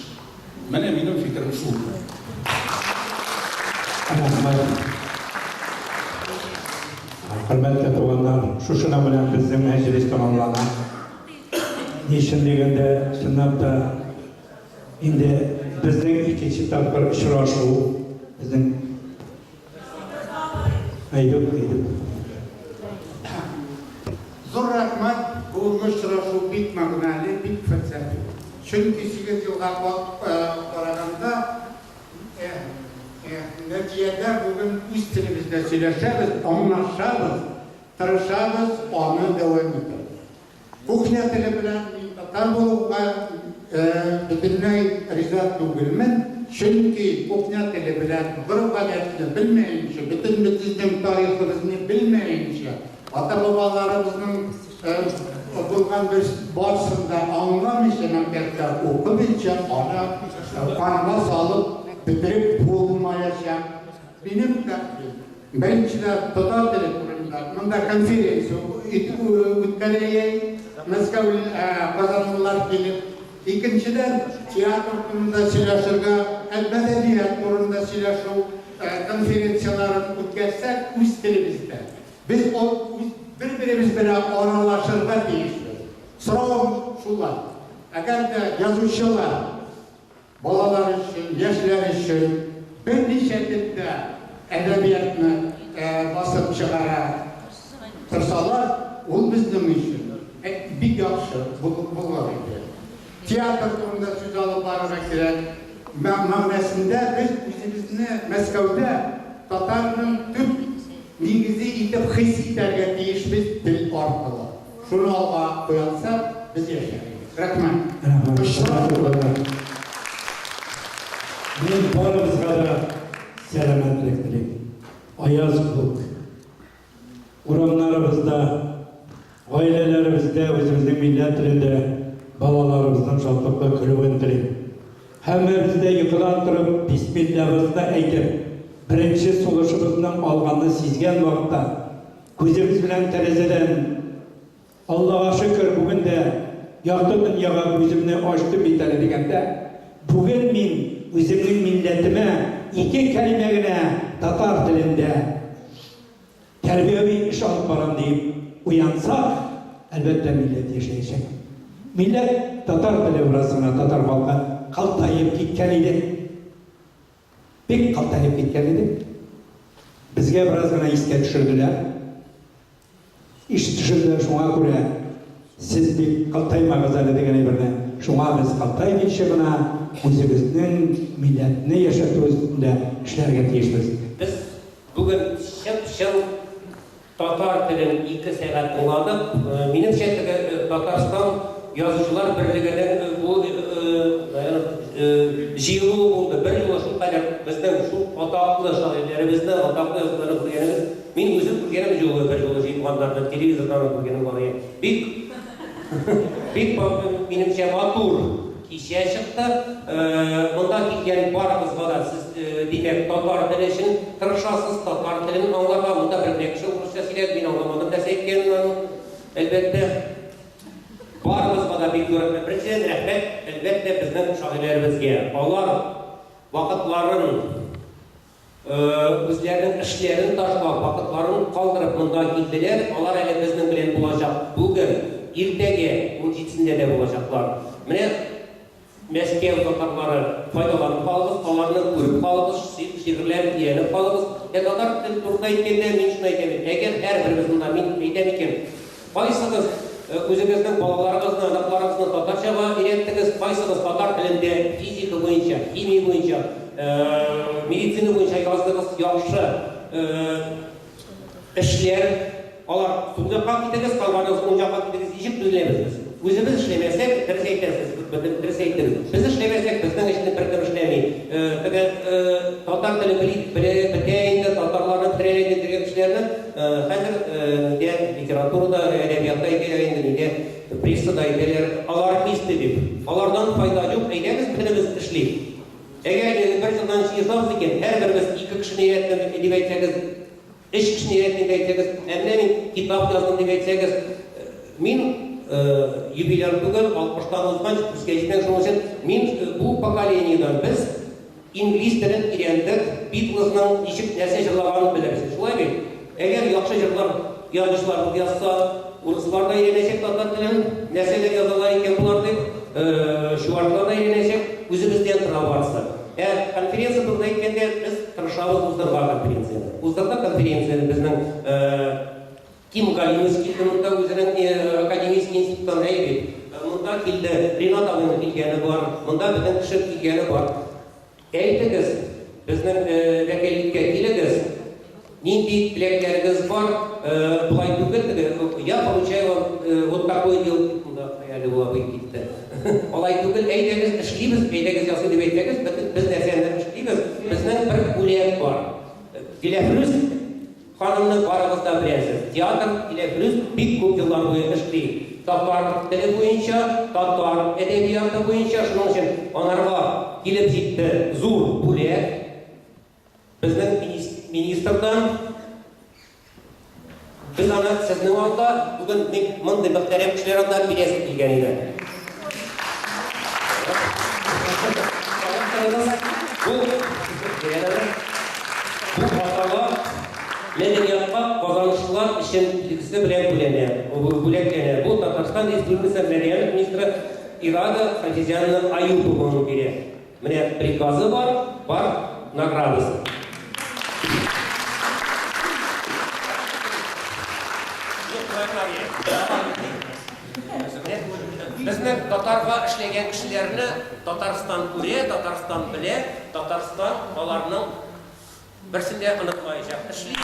Менә минем фикерем шул. Рәхмәт. Хөрмәтле туганнар, шушының белән безнең мәҗлес тәмамлана. Ни өчен дигәндә, чынлап та, Инде безнең икенче тапкыр очрашу, безнең Әйдүк, әйдүк. Зур рәхмәт, бүгенге очрашу бик мәгънәле, бик фәлсәфи. Чөнки 8 елга караганда, нәтиҗәдә бүген үз телебездә сөйләшәбез, аңлашабыз, тырышабыз аны дәвам итәргә. Кухня теле белән мин татар булуга бөтенләй риза түгелмен, чөнки кухня теле белән гореф-гадәтне белмәенчә, бөтен безнең тарихыбызны белмәенчә, ата-бабаларыбызның булган без барысын да аңламыйча, мәктәптә укымыйча, аны канга салып бетереп булмаячак. Минем тәкъдим, беренчедән, татар теле турында монда конференция. үткәрәйек, Мәскәү, казанлылар килеп. Икенчедән, театр турында сөйләшергә, мәдәният турында сөйләшү конференцияләрен үткәрсәк үз телебездә. Без бер-беребез белән аралашырга тиешбез. Соравым шулай. Әгәр дә язучылар Балалар өчен, яшьләр өчен берничә телдә әдәбиятны басып чыгара торсалар, ул безнең өчен бик яхшы булыр иде. Театр турында сүз алып барырга кирәк мәгънәсендә без үзебезне Мәскәүдә татарның төп нигезе итеп хис итәргә тиешбез тел аркылы. Шуны алга куя алсак, без яшәр идек. Рәхмәт. Рәхмәт. Мин барыгызга да сәламәтлек телим. Аяз күк. Урамнарыбызда, гаиләләребездә үзебезнең милләт телендә балаларыбызның шатлыклы көлүен телим. Һәммәбез дә йокыдан торып, бисмиллабызны әйтеп, беренче сулышыбызның алганны сизгән вакытта, Күзебез белән тәрәзәдән, Аллага шөкер, бүген дә якты дөньяга күземне ачтым бит әле дигәндә, бүген мин үземнең милләтемә ике кәлимә генә татар телендә тәрбияви эш алып барам диеп уянсак, әлбәттә, милләт яшәячәк. Милләт татар теле бераз гына татар халкы кылтаеп киткән иде. Бик картаеп киткән иде. Безгә бераз гына искә төшерделәр. Иш төшерделәр, шуңа күрә сез бик картаймагыз әле дигән әйберне. Шуңа без картаймыйча гына үзебезнең милләтне яшәтү өстендә эшләргә тиешбез. Без бүген чып-чын Татар телен ике сәгать тыңладык. Минемчә, теге Татарстан Язучылар берлегенең бу җыелуы булды. Бер юлы шулкадәр безнең шул атаклы шагыйрьләребезне, атаклы язучыларны күргәнебез, мин үзем күргәнем юк бер юлы җыелганнарны, телевизордан гына күргәнем бар иде. Бик, бик, минемчә, матур кичә чыкты. Монда килгән барыгызга да сез, димәк, татар теле өчен тырышасыз, татар телен аңларга. Монда бер генә кеше урысча сөйләде, мин аңламадым нәрсә әйткәнен аның, әлбәттә. Барыгызга да бик зур рәхмәт. Беренчедән, рәхмәт, әлбәттә, безнең шагыйрьләребезгә. Алар вакытларын Үзләренең эшләрен ташлап, вакытларын калдырып монда килделәр, алар әле безнең белән булачак бүген, иртәгә, унҗидесендә дә булачаклар. Менә Мәскәү татарлары, файдаланып калыгыз, аларны күреп калыгыз, шигырьләрен өйрәнеп калыгыз. Ә татар теле турында әйткәндә, мин шуны әйтәм, әгәр һәрберебез монда, мин әйтәм икән, Кайсыгыз үзегезнең балаларыгызны, оныкларыгызны татарчага өйрәттегез, кайсыгыз татар телендә физика буенча, химия буенча, медицина буенча яздыгыз, яхшы эшләр, алар сул якка китегез, калганыгыз уң якка китегез, ничек төзеләбез без? Үзебез эшләмәсәк, дөрес әйтәсез, дөрес әйттегез. Без эшләмәсәк, безнең өчен беркем эшләми. Теге татар теле бетә инде, татарларны бетерәләр инде дигән кешеләрне Хәзер нидә литературада, әдәбиятта әйтәләр инде, нидә прессада әйтәләр, алармисты дип. Алардан файда юк, әйдәгез бөтенебез эшлик. Әгәр инде бер елдан җыелсабыз икән, һәрберебез ике кешене өйрәттем дип әйтсәгез, өч кешене өйрәттем дип әйтсәгез, ә менә мин китап яздым дип әйтсәгез, мин юбиляр түгел, алтмыштан узган, җитмешкә җиткән, шуның өчен мин бу поколениедән без Инглиз телен өйрәндек, Битлзның ничек нәрсә җырлаганын беләбез. Шулай бит? Әгәр яхшы җырлар язучыларыбыз язса, урыслар да өйрәнәчәк татар телен, нәрсәләр язалар икән болар дип, чуашлар да өйрәнәчәк, үзебездән тора барысы. Ә конференция турында әйткәндә, без тырышабыз уздырырга конференцияне. Уздырдык конференцияне безнең Ким Галимович килде монда үзенең академический институттан, әйе бит. Монда килде, Ринат абыйның килгәне бар, монда безнең кеше килгәне бар. Әйтегез, безнең вәкиллеккә килегез, нинди теләкләрегез бар, болай түгел теге, я поручаю вам вот такое дело, дип монда әле ул абый китте. Алай түгел, әйдәгез эшлибез, әйдәгез ясый дип әйтсәгез, без нәрсәне эшлибез, безнең бер бүләк бар. Диләфрүз Ханымны барыгыз да беләсез. Театр Диләфрүз бик күп еллар буе эшли. Татар теле буенча, татар әдәбияты буенча, шуның өчен анарга килеп җитте зур бүләк безнең министрдан. Без аны сезнең алда, бүген бик мондый мөхтәрәм кешеләр алда бирәсе килгән иде. Бу, бу атама мәдәниятка казанышлар өчен билгесе белән бүләнә, бүләкләнә. Бу Татарстан Республикасы мәдәният министры Ирада Хафизяновна Аюпованың бирә. Менә приказы бар, бар наградасы. Безнең татарга эшләгән кешеләрне Татарстан күрә, Татарстан белә, Татарстан аларның берсен дә онытмаячак. Эшли.